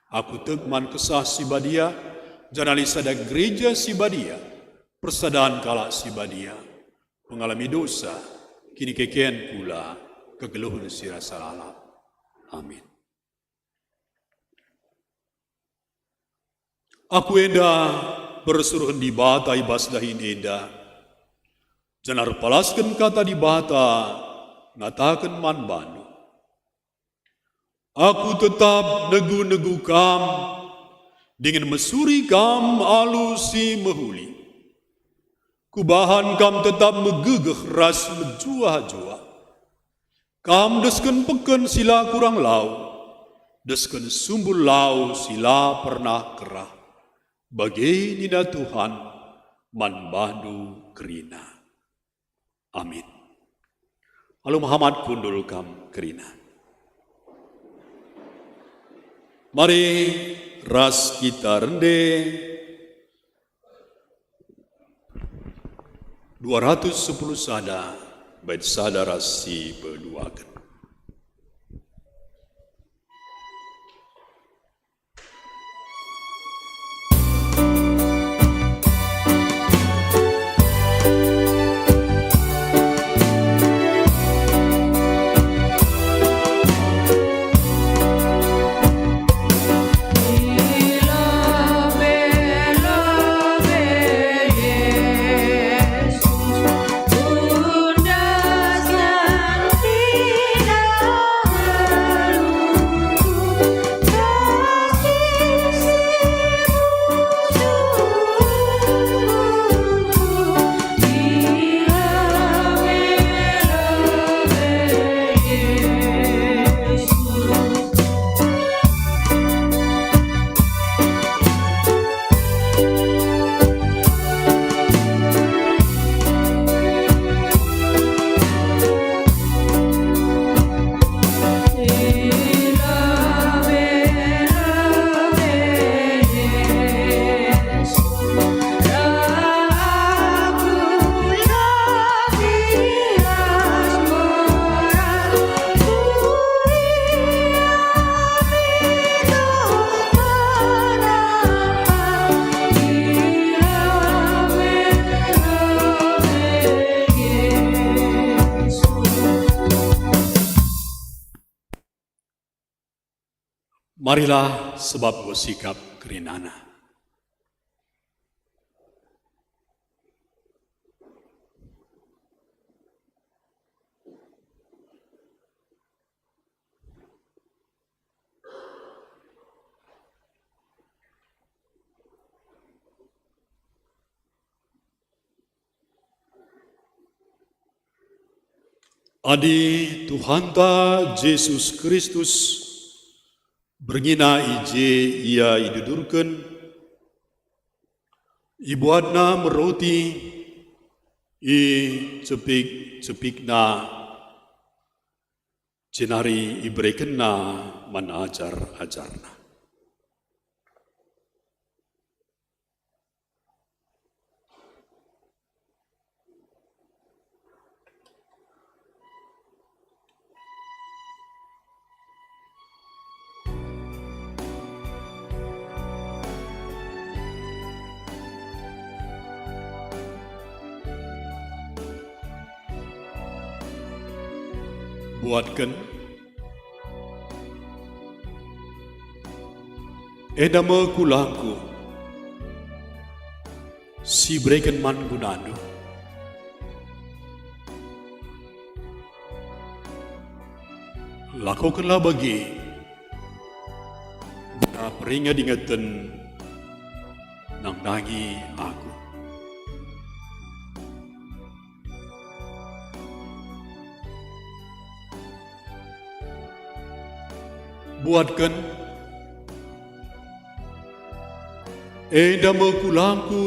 Aku tek man Kesah Si Badia, janah lit sada Gereja Si Badia, persadan kalak si badia, pengalami dosa, kinikeken kula, kegeluhen si rasa lalap. Amin. Aku enda persuruhen Dibata i bas dahin enda, janah erpalasken Kata Dibata ngataken man bandu. Aku tetap negu-negu kam, dingen mesuri kam alu si mehuli. Kubahan kam tetap megegeh ras mejuah-juah. Kam desken peken si la kurang lau, desken sumbul lau si la pernah kerah. Bage nina Tuhan man bandu kerina. Amin. Alu mehamat kundul kam kerina. Mari ras kita rende. Dua ratus sepuluh sada, bait sada ras si peduaken. Marilah sebab enggo sikap kerinana. Adi Tuhanta Jesus Kristus, berngina i je Ia idudurken, ibuatNa me roti, icepik-cepikNa, jenari iberekenNa man ajar-ajarNa. Buatken. Enda me kulangKu, si ibereken man gunandu. Lakokenlah bage, guna peringet-ingeten nandangi Aku. Buatken, enda me kulangKu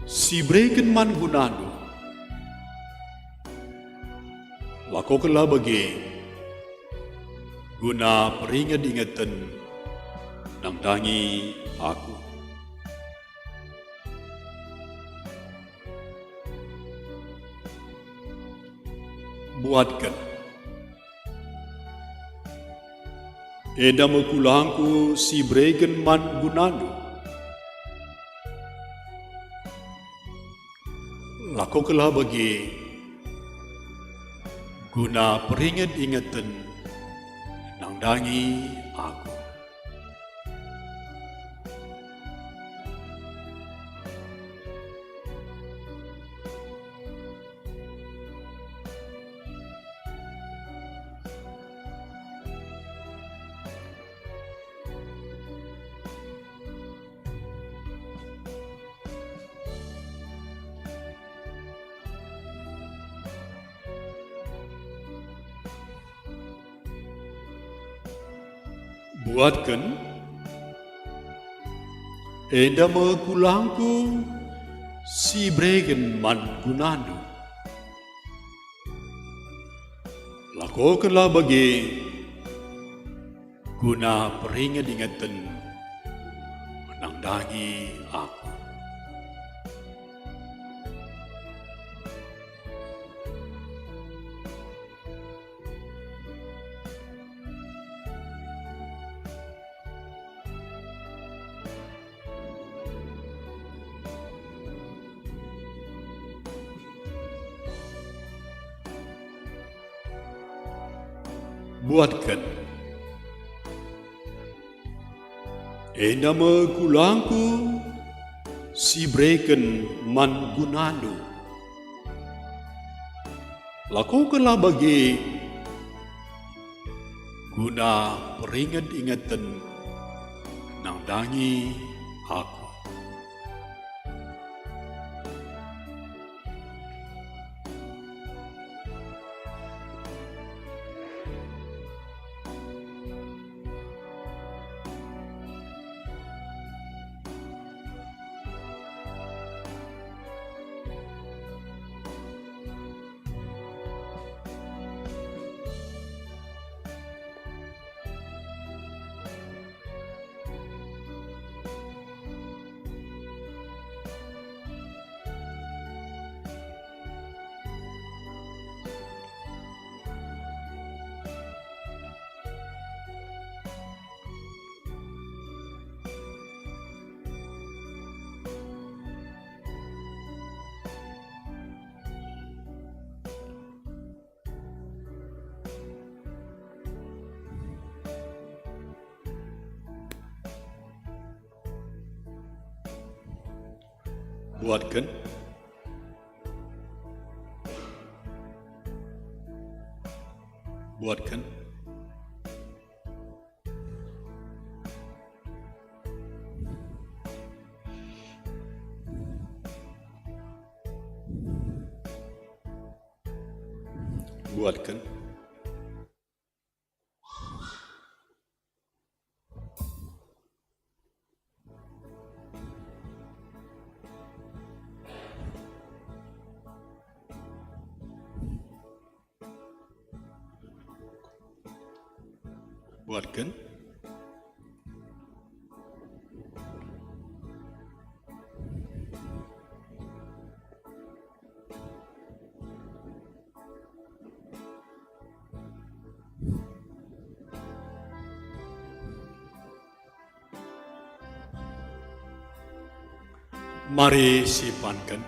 si ibereken man gunandu. Lakokenlah bage, guna peringet-ingeten nandangi Aku. Buatken. Enda me kulangKu si ibereken man gunandu. Lakokenlah bage, guna peringet-ingeten nandangi Aku. Buatken, enda me kulangKu si ibereken man gunandu. Lakokenlah bage, guna peringet-ingeten nandangi Aku. Buatken. Enda me kulangku si ibereken man gunandu. Lakokenlah bage guna peringet-ingeten nandangi aku. Buatken. Buatken. Buatken. Buatken. Mari sipanken.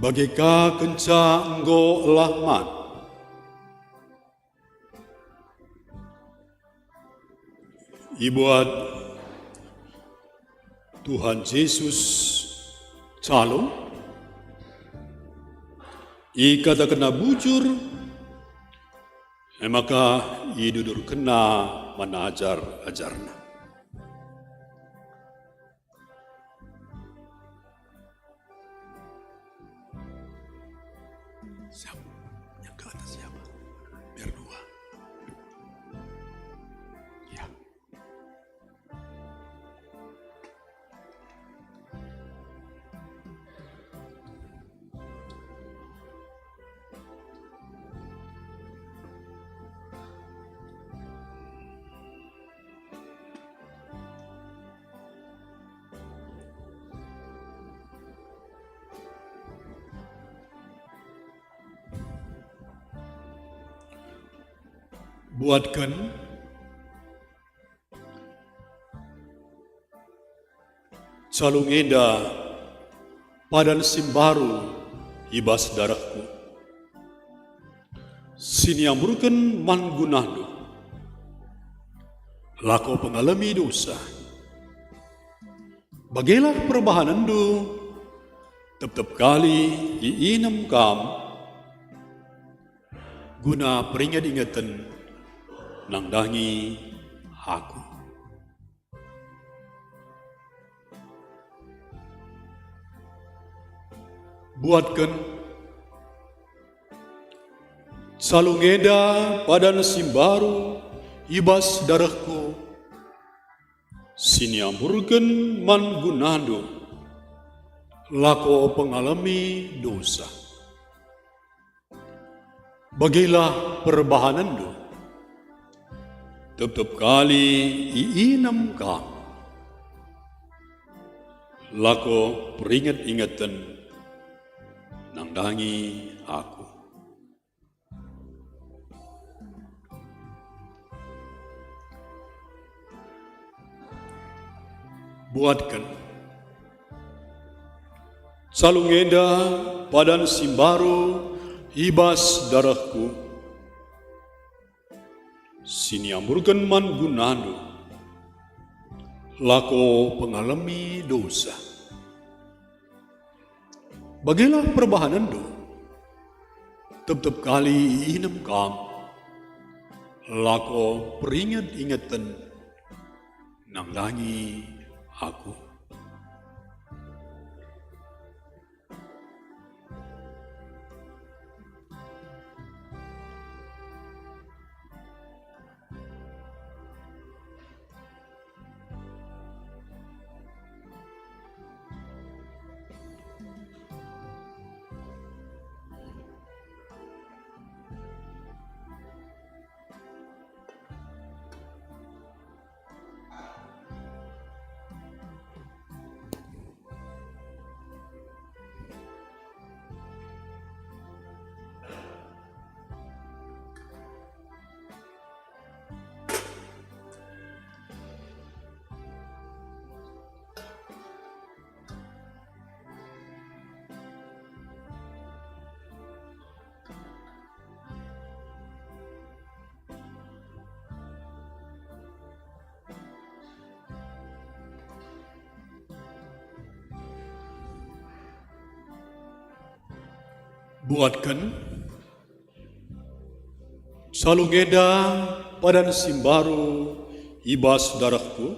Bage ka kenca enggo elah man, ibuat Tuhan Jesus calung, ikatakenNa bujur, e maka idudurkenNa man ajar-ajarNa. Siapa? Yang ke atas siapa? Biar dua. Ya. Buatken calung enda padan si mbaru i bas darehku, si niamburken man gunahndu, lako pengalemi dosa. Bagelah perbahanenndu tep-tep kali iinem kam, guna peringet-ingeten nandangi aku. Buatken calung enda padan si mbaru i bas darehku, si niamburken man gunahndu, lako pengalemi dosa. Bagelah perbahanenndu. Tep-tep kali iinem kam, Lako peringet-ingeten nandangi aku. Buatken calung enda padan si mbaru i bas darehku, si niamburken man gunandu, lako pengalemi dosa. Bagelah perbahanenndu, tep-tep kali iinem kam, lako peringet-ingeten nandangi aku. Buatken calung enda padan si mbaru i bas darehku,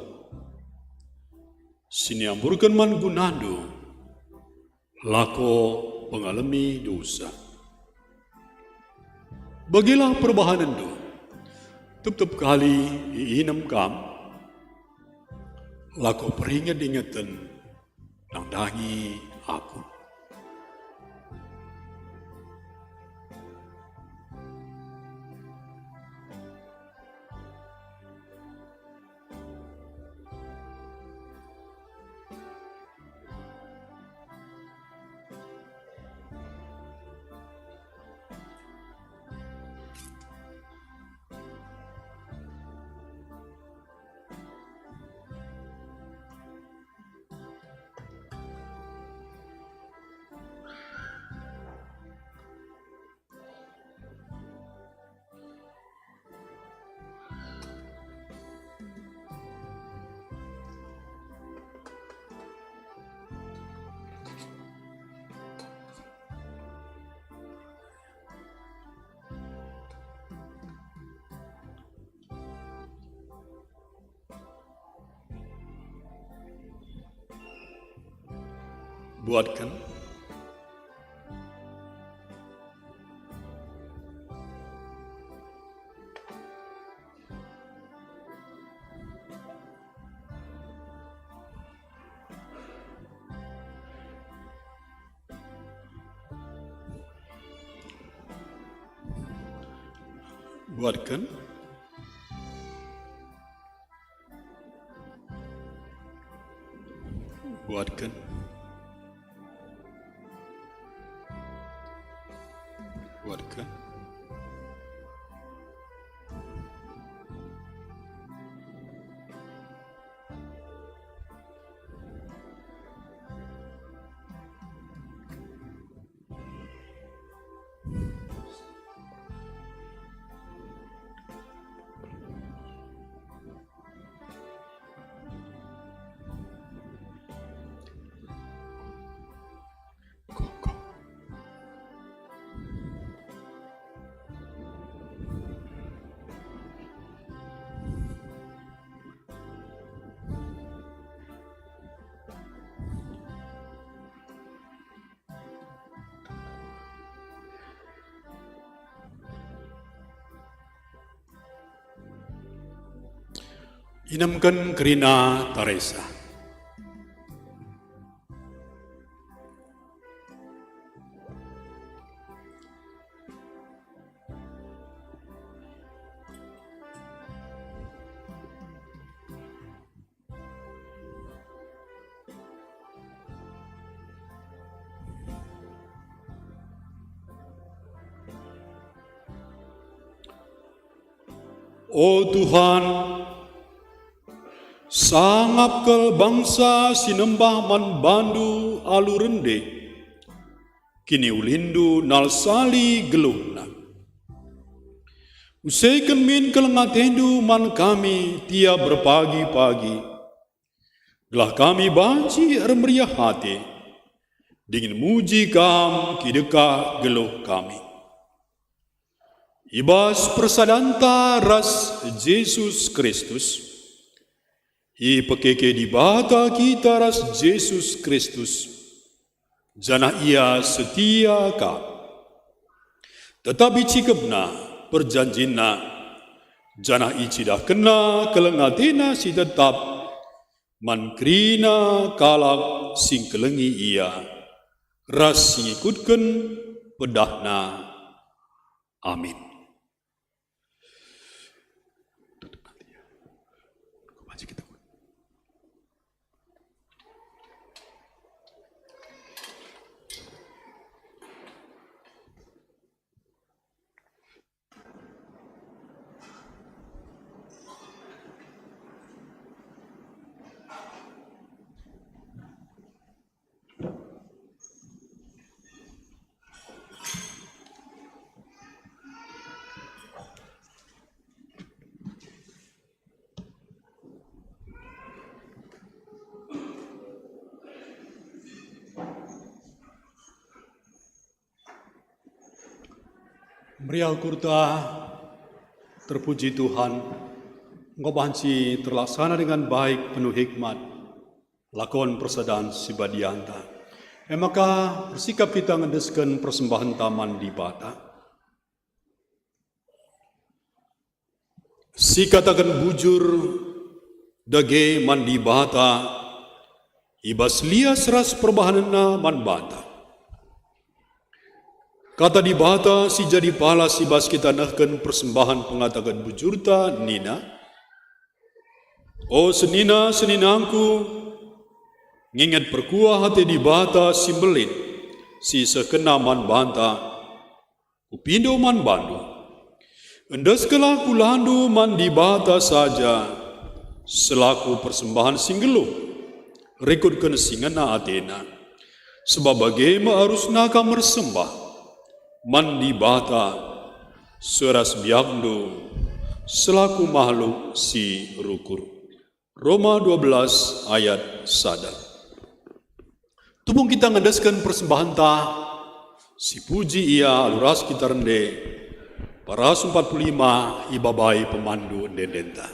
si niamburken man gunandu, lako pengalemi dosa. Bagilah perbahanenndu, tep-tep kali iinem kam, lako peringet-ingeten nandangi aku. Buatken. Buatken. Buatken. Buatken. Inemken kerina taresa. O Tuhan, sangap kal bangsa si nembah man bandu alu rende, kiniulindu nalsali geluhna. Useken min keleng atendu man kami tiap erpagi-pagi, gelah kami banci ermeriah ate, dingen muji Kam kidekah geluh kami. I bas persadanta ras Jesus Kristus, ipekeke Dibata kita ras Jesus Kristus, janah Ia setia ka. Tetap icikepNa perjanjinNa, janah icidahkenNa keleng ateNa si tetap man kerina kalak si ngkelengi Ia ras si ngikutken pedahNa. Amin. Meriah ukurta, terpuji Tuhan, enggo banci terlaksana dengan baik, penuh hikmat, lakon persadan si badianta. E maka, ersikap kita ngendesken persembahenta man Dibata. Sikataken bujur dage man Dibata i bas lias ras perbahanenna man banta. Kata Dibata si jadi palas i bas kita nehken persembahen pengataken bujurta nina, "O senina-seninangku, nginget perkuah ate Dibata si mbelin, si isehkenNa man banta, Kupindo man bandu. Endeskenlah kulandu man Dibata saja selaku persembahen si nggeluh, rikutken si ngena ateNa. Sebab bage me arusna kam ersembah man Dibata sue ras biakndu selaku mahluk si rukur." Roma dua belas ayat sada. Tupung kita ngendesken persembahenta, sipuji Ia alu ras kita rende, parasu empat puluh lima ibabai pemandu ende-endenta.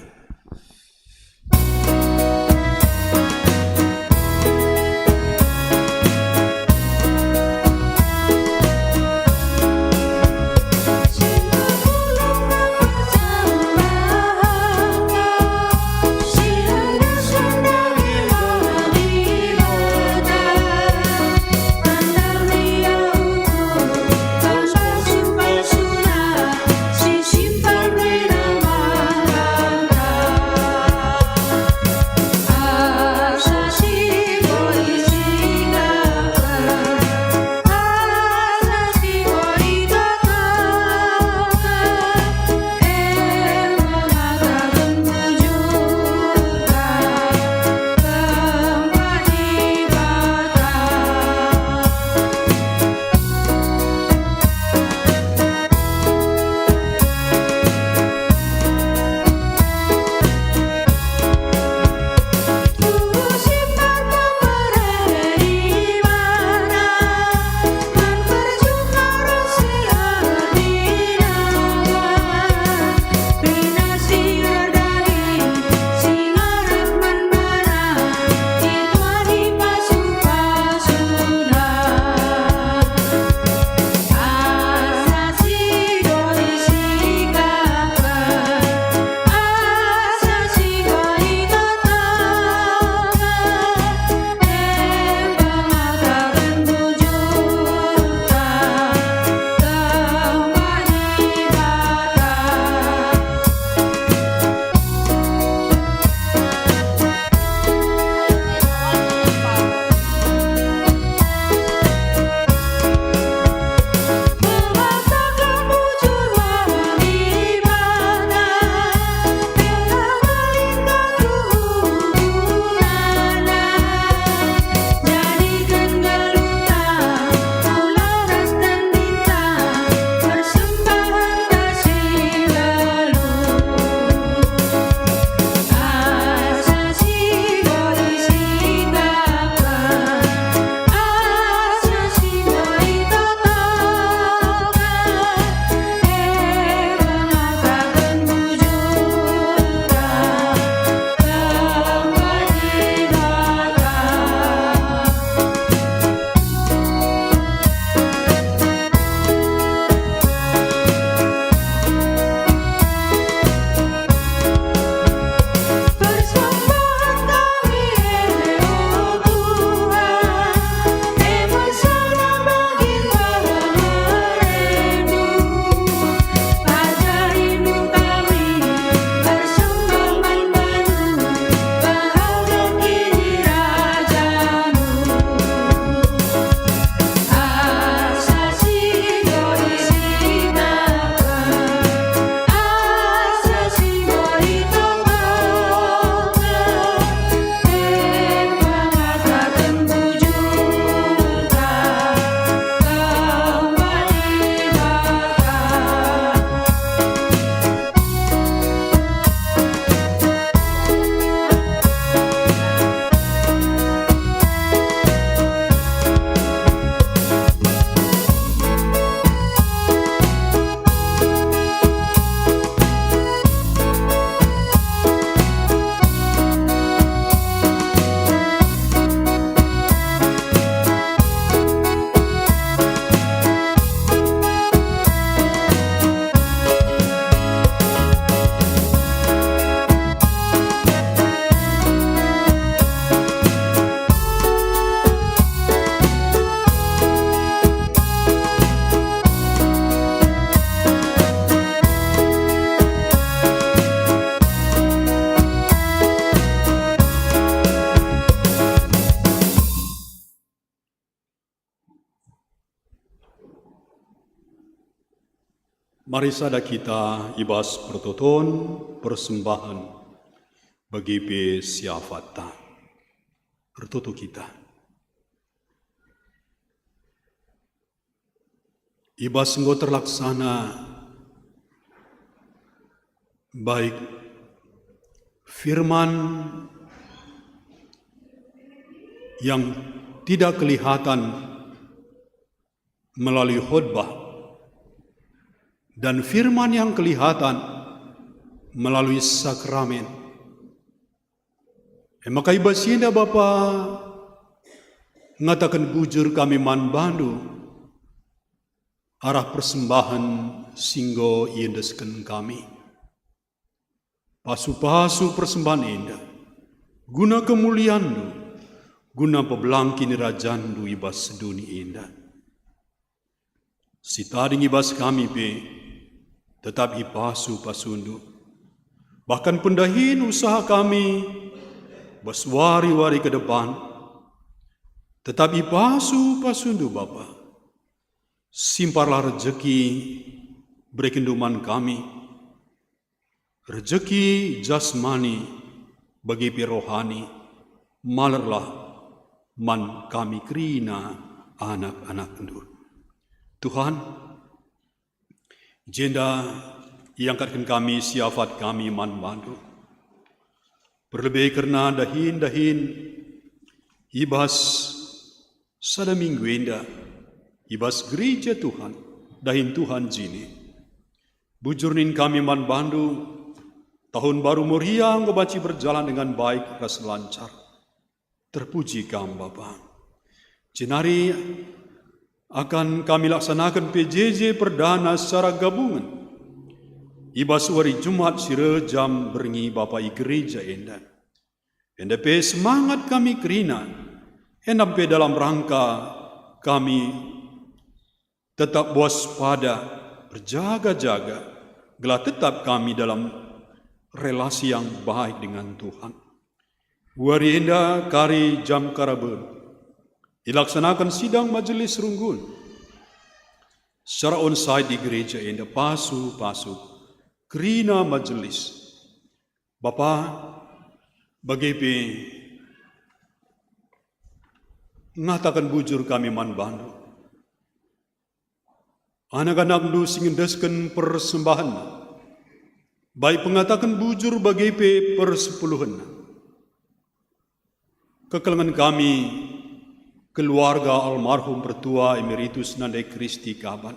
Mari sada kita i bas pertoton persembahen bagi pe siafatta. Ertoto kita. I bas enggo terlaksana baik firman yang tidak kelihatan melalui khotbah dan firman yang kelihatan melalui sakramen. E maka i bas enda Bapa ngataken bujur kami man bandu arah persembahen si enggo iendesken kami. Pasu-pasu persembahen enda guna kemulianNdu, guna pebelangkin rajanNdu i bas doni enda. Si tading i bas kami pe tetap ipasu-pasuNdu. Bahkan pendahin usaha kami bas wari-wari ke depan tetap ipasu-pasuNdu, Bapa. Simparlah rejeki berekenNdu man kami, rejeki jasmani bagi pe rohani, malerlah man kami kerina anak-anakNdu. Tuhan, jenda iangkatken kami siafat kami man bandu. Perlebe kerna dahin-dahin i bas sada minggu enda, i bas gereja Tuhan, dahin Tuhan jine. Bujur nin kami man bandu, tahun baru Moria enggo banci berjalan dengan baik ras lancar. Terpuji Kam, Bapa. Jenari akan kami laksanaken P J J perdana secara gabungen i bas wari Jumat si reh jam berngi Bapa i gereja enda. Enda pe semangat kami kerina, enda pe dalam rangka kami tetap waspada, berjaga-jaga, gelah tetap kami dalam relasi yang baik dengan Tuhan. Wari enda kari jam karaben, ilaksanaken sidang majelis runggun secara onsite di gereja enda, pasu-pasu kerina majelis. Bapa, bage pe ngataken bujur kami man bandu. Anak-anakndu si ngendesken persembahenna, baik pengataken bujur bage pe persepuluhenna. Kekelengen kami, keluarga almarhum Pertua Emeritus Nandai Kristi Kaban.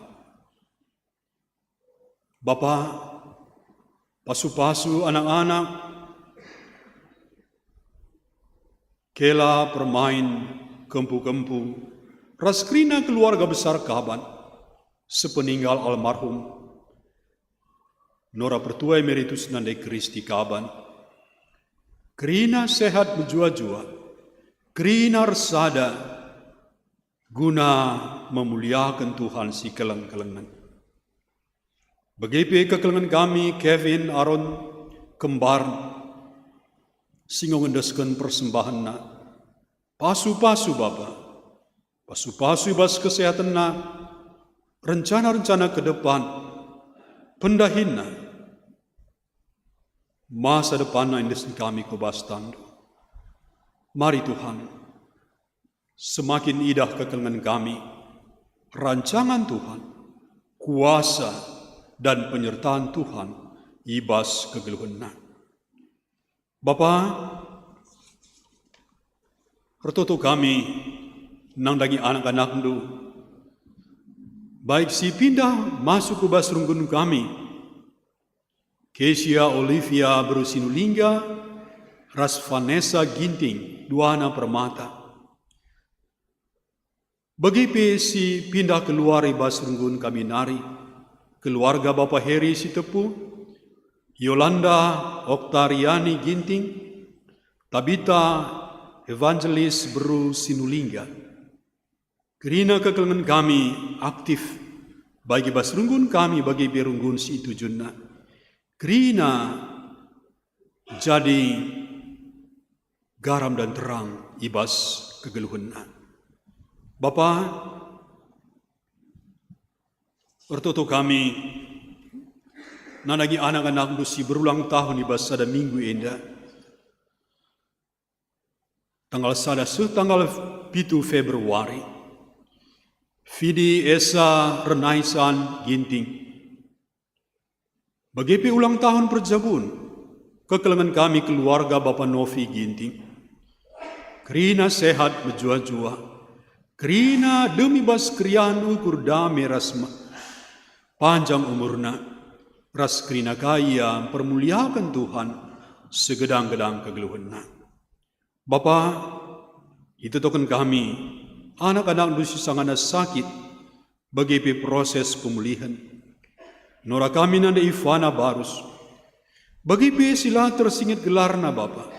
Bapa, pasu-pasu anak-anak, kela permain, kempu-kempu, ras kerina keluarga besar Kaban, sepeninggal almarhum Nora Pertua Emeritus Nandai Kristi Kaban, kerina sehat mejuah-juah, kerina ersada, guna memuliaken Tuhan si keleng-kelengen. Bage pe kekelengen kami Kevin Aron kembar si enggo ngendesken persembahenna. Pasu-pasu Bapa, pasu-pasu i bas kesehatenna, rencana-rencana ke depan, pendahinna, masa depanna endesken kami ku bas tanNdu. Mari Tuhan, semakin idah kekelengen kami, rancangan Tuhan, kuasa dan penyertaan Tuhan i bas kegeluhenna. Bapa, ertoto kami nandangi anak-anakNdu, baik si pindah masuk ku bas runggun kami, Kesia Olivia beru Sinulingga, ras Vanessa Ginting, duana permata. Bage pe si pindah keluar i bas runggun kami nari, keluarga Bapa Heri Sitepu, Yolanda Oktariani Ginting, Tabita Evangelis beru Sinulingga. Kerina kekelengen kami aktif, baik i bas runggun kami bage pe runggun si itujunna. Kerina jadi garam dan terang i bas kegeluhenna. Bapa, ertoto kami nandangi anak-anakndu si berulang tahun i bas sada minggu enda, tanggal sada seh tanggal pitu Februari, Fidi Esa Renaisan Ginting. Bage pe ulang tahun perjabun, kekelengen kami keluarga Bapa Novi Ginting. Kerina sehat mejuah-juah, kerina dem i bas keriahen ukur dame ras me-, panjang umurna, ras kerina ka ia mpermuliaken Tuhan segedang-gedang kegeluhenna. Bapa, itetoken kami, anak-anakndu si sangana sakit, bage pe proses pemulihen. Nora kami nande Ivana Barus, bage pe si la tersinget gelarna, Bapa.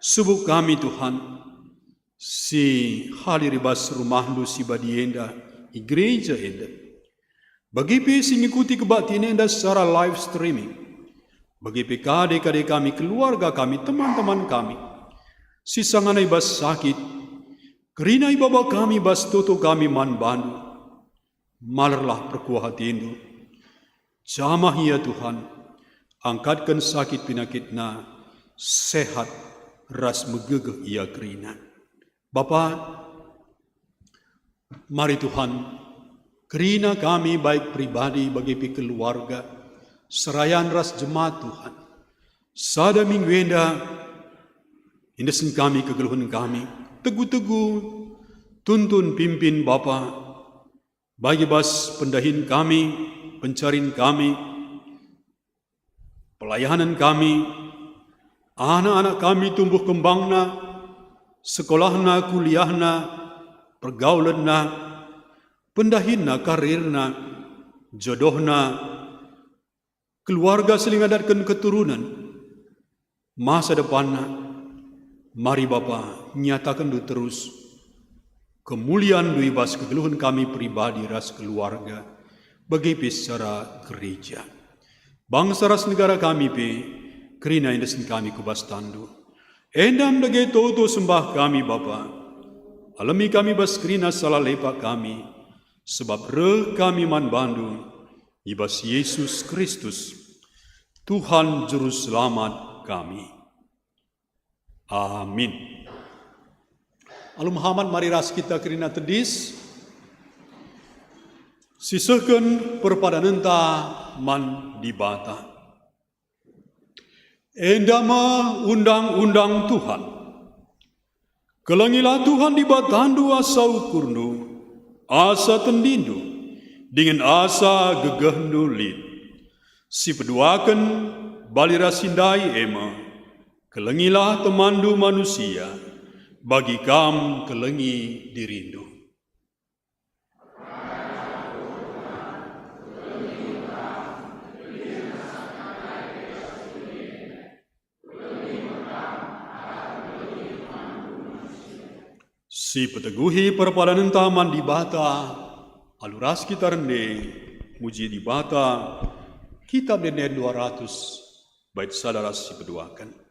Subuk kami, Tuhan, si hadir i bas rumahndu si badia enda, i gereja enda. Bage pe si ngikuti kebaktin enda secara live streaming. Bage pe kade-kade kami, keluarga kami, teman-teman kami, si sangana i bas sakit, kerina ibaba kami bas toto kami man bandu. Malerlah perkuah atindu. Jamah ia, Tuhan, angkatken sakit penakitna, sehat ras megegeh ia kerina. Bapa, mari Tuhan, kerina kami baik pribadi bage pe keluarga, serayan ras jemaat Tuhan. Sada minggu enda, endesen kami kegeluhen kami, tegu-tegu, tuntun pimpin Bapa, bagi bas pendahin kami, pencarin kami, pelayanen kami, anak-anak kami tumbuh kembangna, sekolahna, kuliahna, pergaulenna, pendahinna, karirna, jodohna, keluarga si ngandatken keturunen, masa depanna. Mari Bapa, nyatakenNdu terus kemulianNdu i bas kegeluhen kami pribadi ras keluarga, bage pe secara gereja. Bangsa ras negara kami pe, kerina endesen kami ku bas tanNdu. Enda me dage toto sembah kami, Bapa. Alemi kami bas kerina salah lepak kami, sebab reh kami man bandu, i bas Yesus Kristus, Tuhan Juru Selamat kami. Amin. Alu mehamat, mari ras kita kerina tedis, sisehken perpadanenta man Dibata. Enda me undang-undang Tuhan. Kelengilah Tuhan Dibatandu asa ukurndu, asa tendindu, dingen asa gegehndu lit. Si peduaken bali ras si ndai e me, kelengilah temanndu manusia, bagi kam kelengi dirindu. Si peteguhi perpadanenta man Dibata, alu ras kita rende muji Dibata, Kitab Ende dua ratus, bait sada ras si peduaken.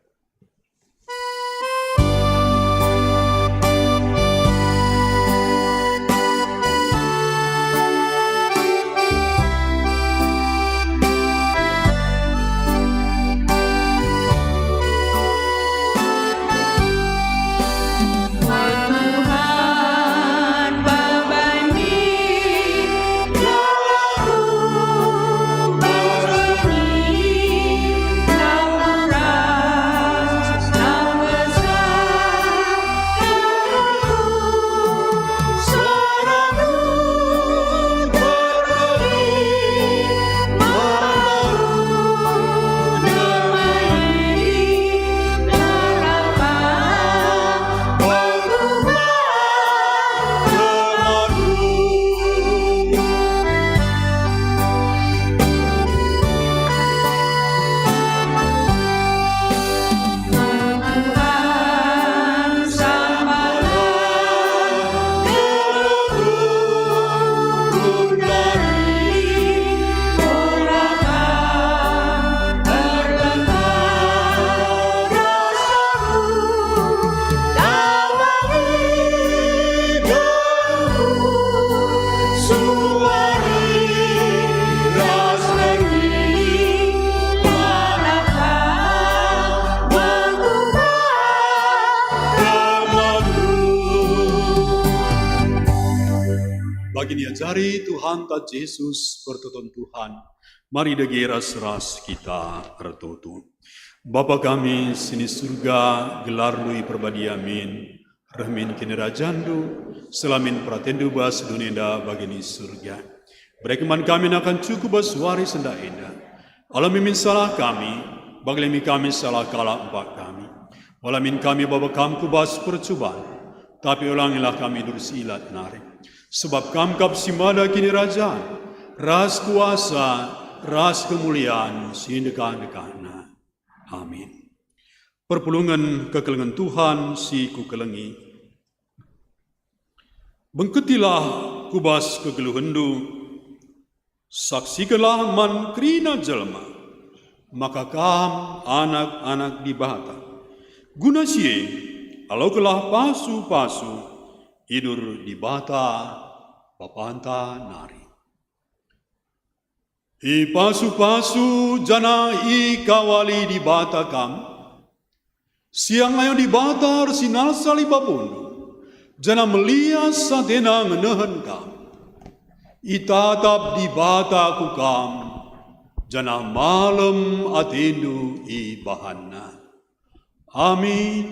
Iajari Tuhanta Jesus pertoton Tuhan. Mari dage ras-ras kita ertoto. Bapa kami si ni Surga, gelarNdu iperbadia min, reh min kinirajanNdu, seh la min peratenNdu bas doni enda bagi ni Surga. Bereken man kami nakan cukup bas wari sendah enda. Alemi min salah kami, bagi la min kami salah kalak empak kami. Ola min kami baba Kam ku bas percuban, tapi olangilah kami i bas si ilat nari. Sebab Kam kap si mada kinirajan, ras kuasa, ras kemulian si ndekah-ndekahna. Amin. Perpulungen kekelengen Tuhan si kukelengi. Bengketilah ku bas kegeluhenNdu, saksikenlah man kerina jelma, maka Kam anak-anak Dibata. Guna si e, alokenlah pasu-pasu, idur Dibata Bapanta nari. Ipasu-pasu janah ikawali Dibata kam. Siang ayo Dibata ersinalsal i babondu, janah melias atena ngenehen kam. Itatap Dibata ku kam, janah malem atendu ibahanNa. Amin.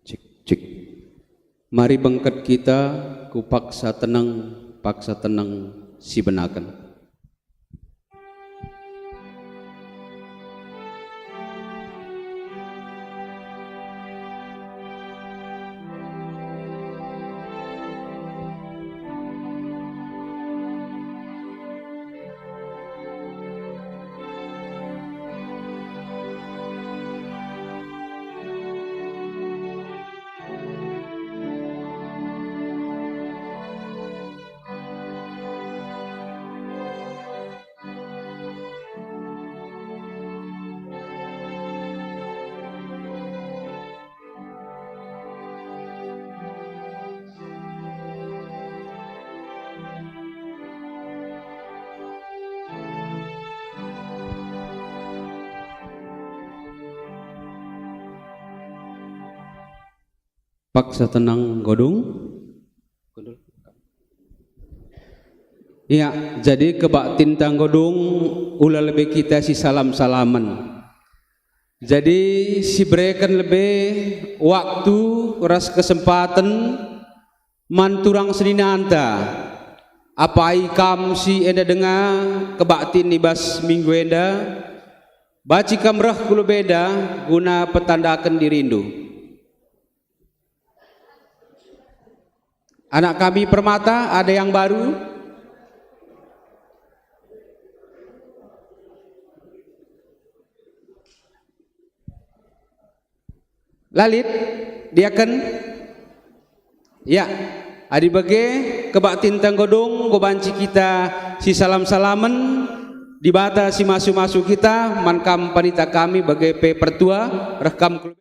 Cek, cek. Mari bengket kita ku paksa teneng, paksa teneng si benaken. Paksa teneng, Godung. Iya, jadi kebaktinta Godung, ula lebe kita sisalam-salamen. Jadi, sibereken lebe waktu ras kesempaten man turang seninanta. Apai kam si enda denga kebaktin i bas minggu enda, banci kam reh ku lebe enda guna petandaken dirindu. Anak kami Permata, ada yang baru? La lit, diaken? Ya, adi bage, kebaktinta Godung, enggo banci kita sisalam-salamen, Dibata si masu-masu kita, man kam panita kami bage pe pertua, reh kam ku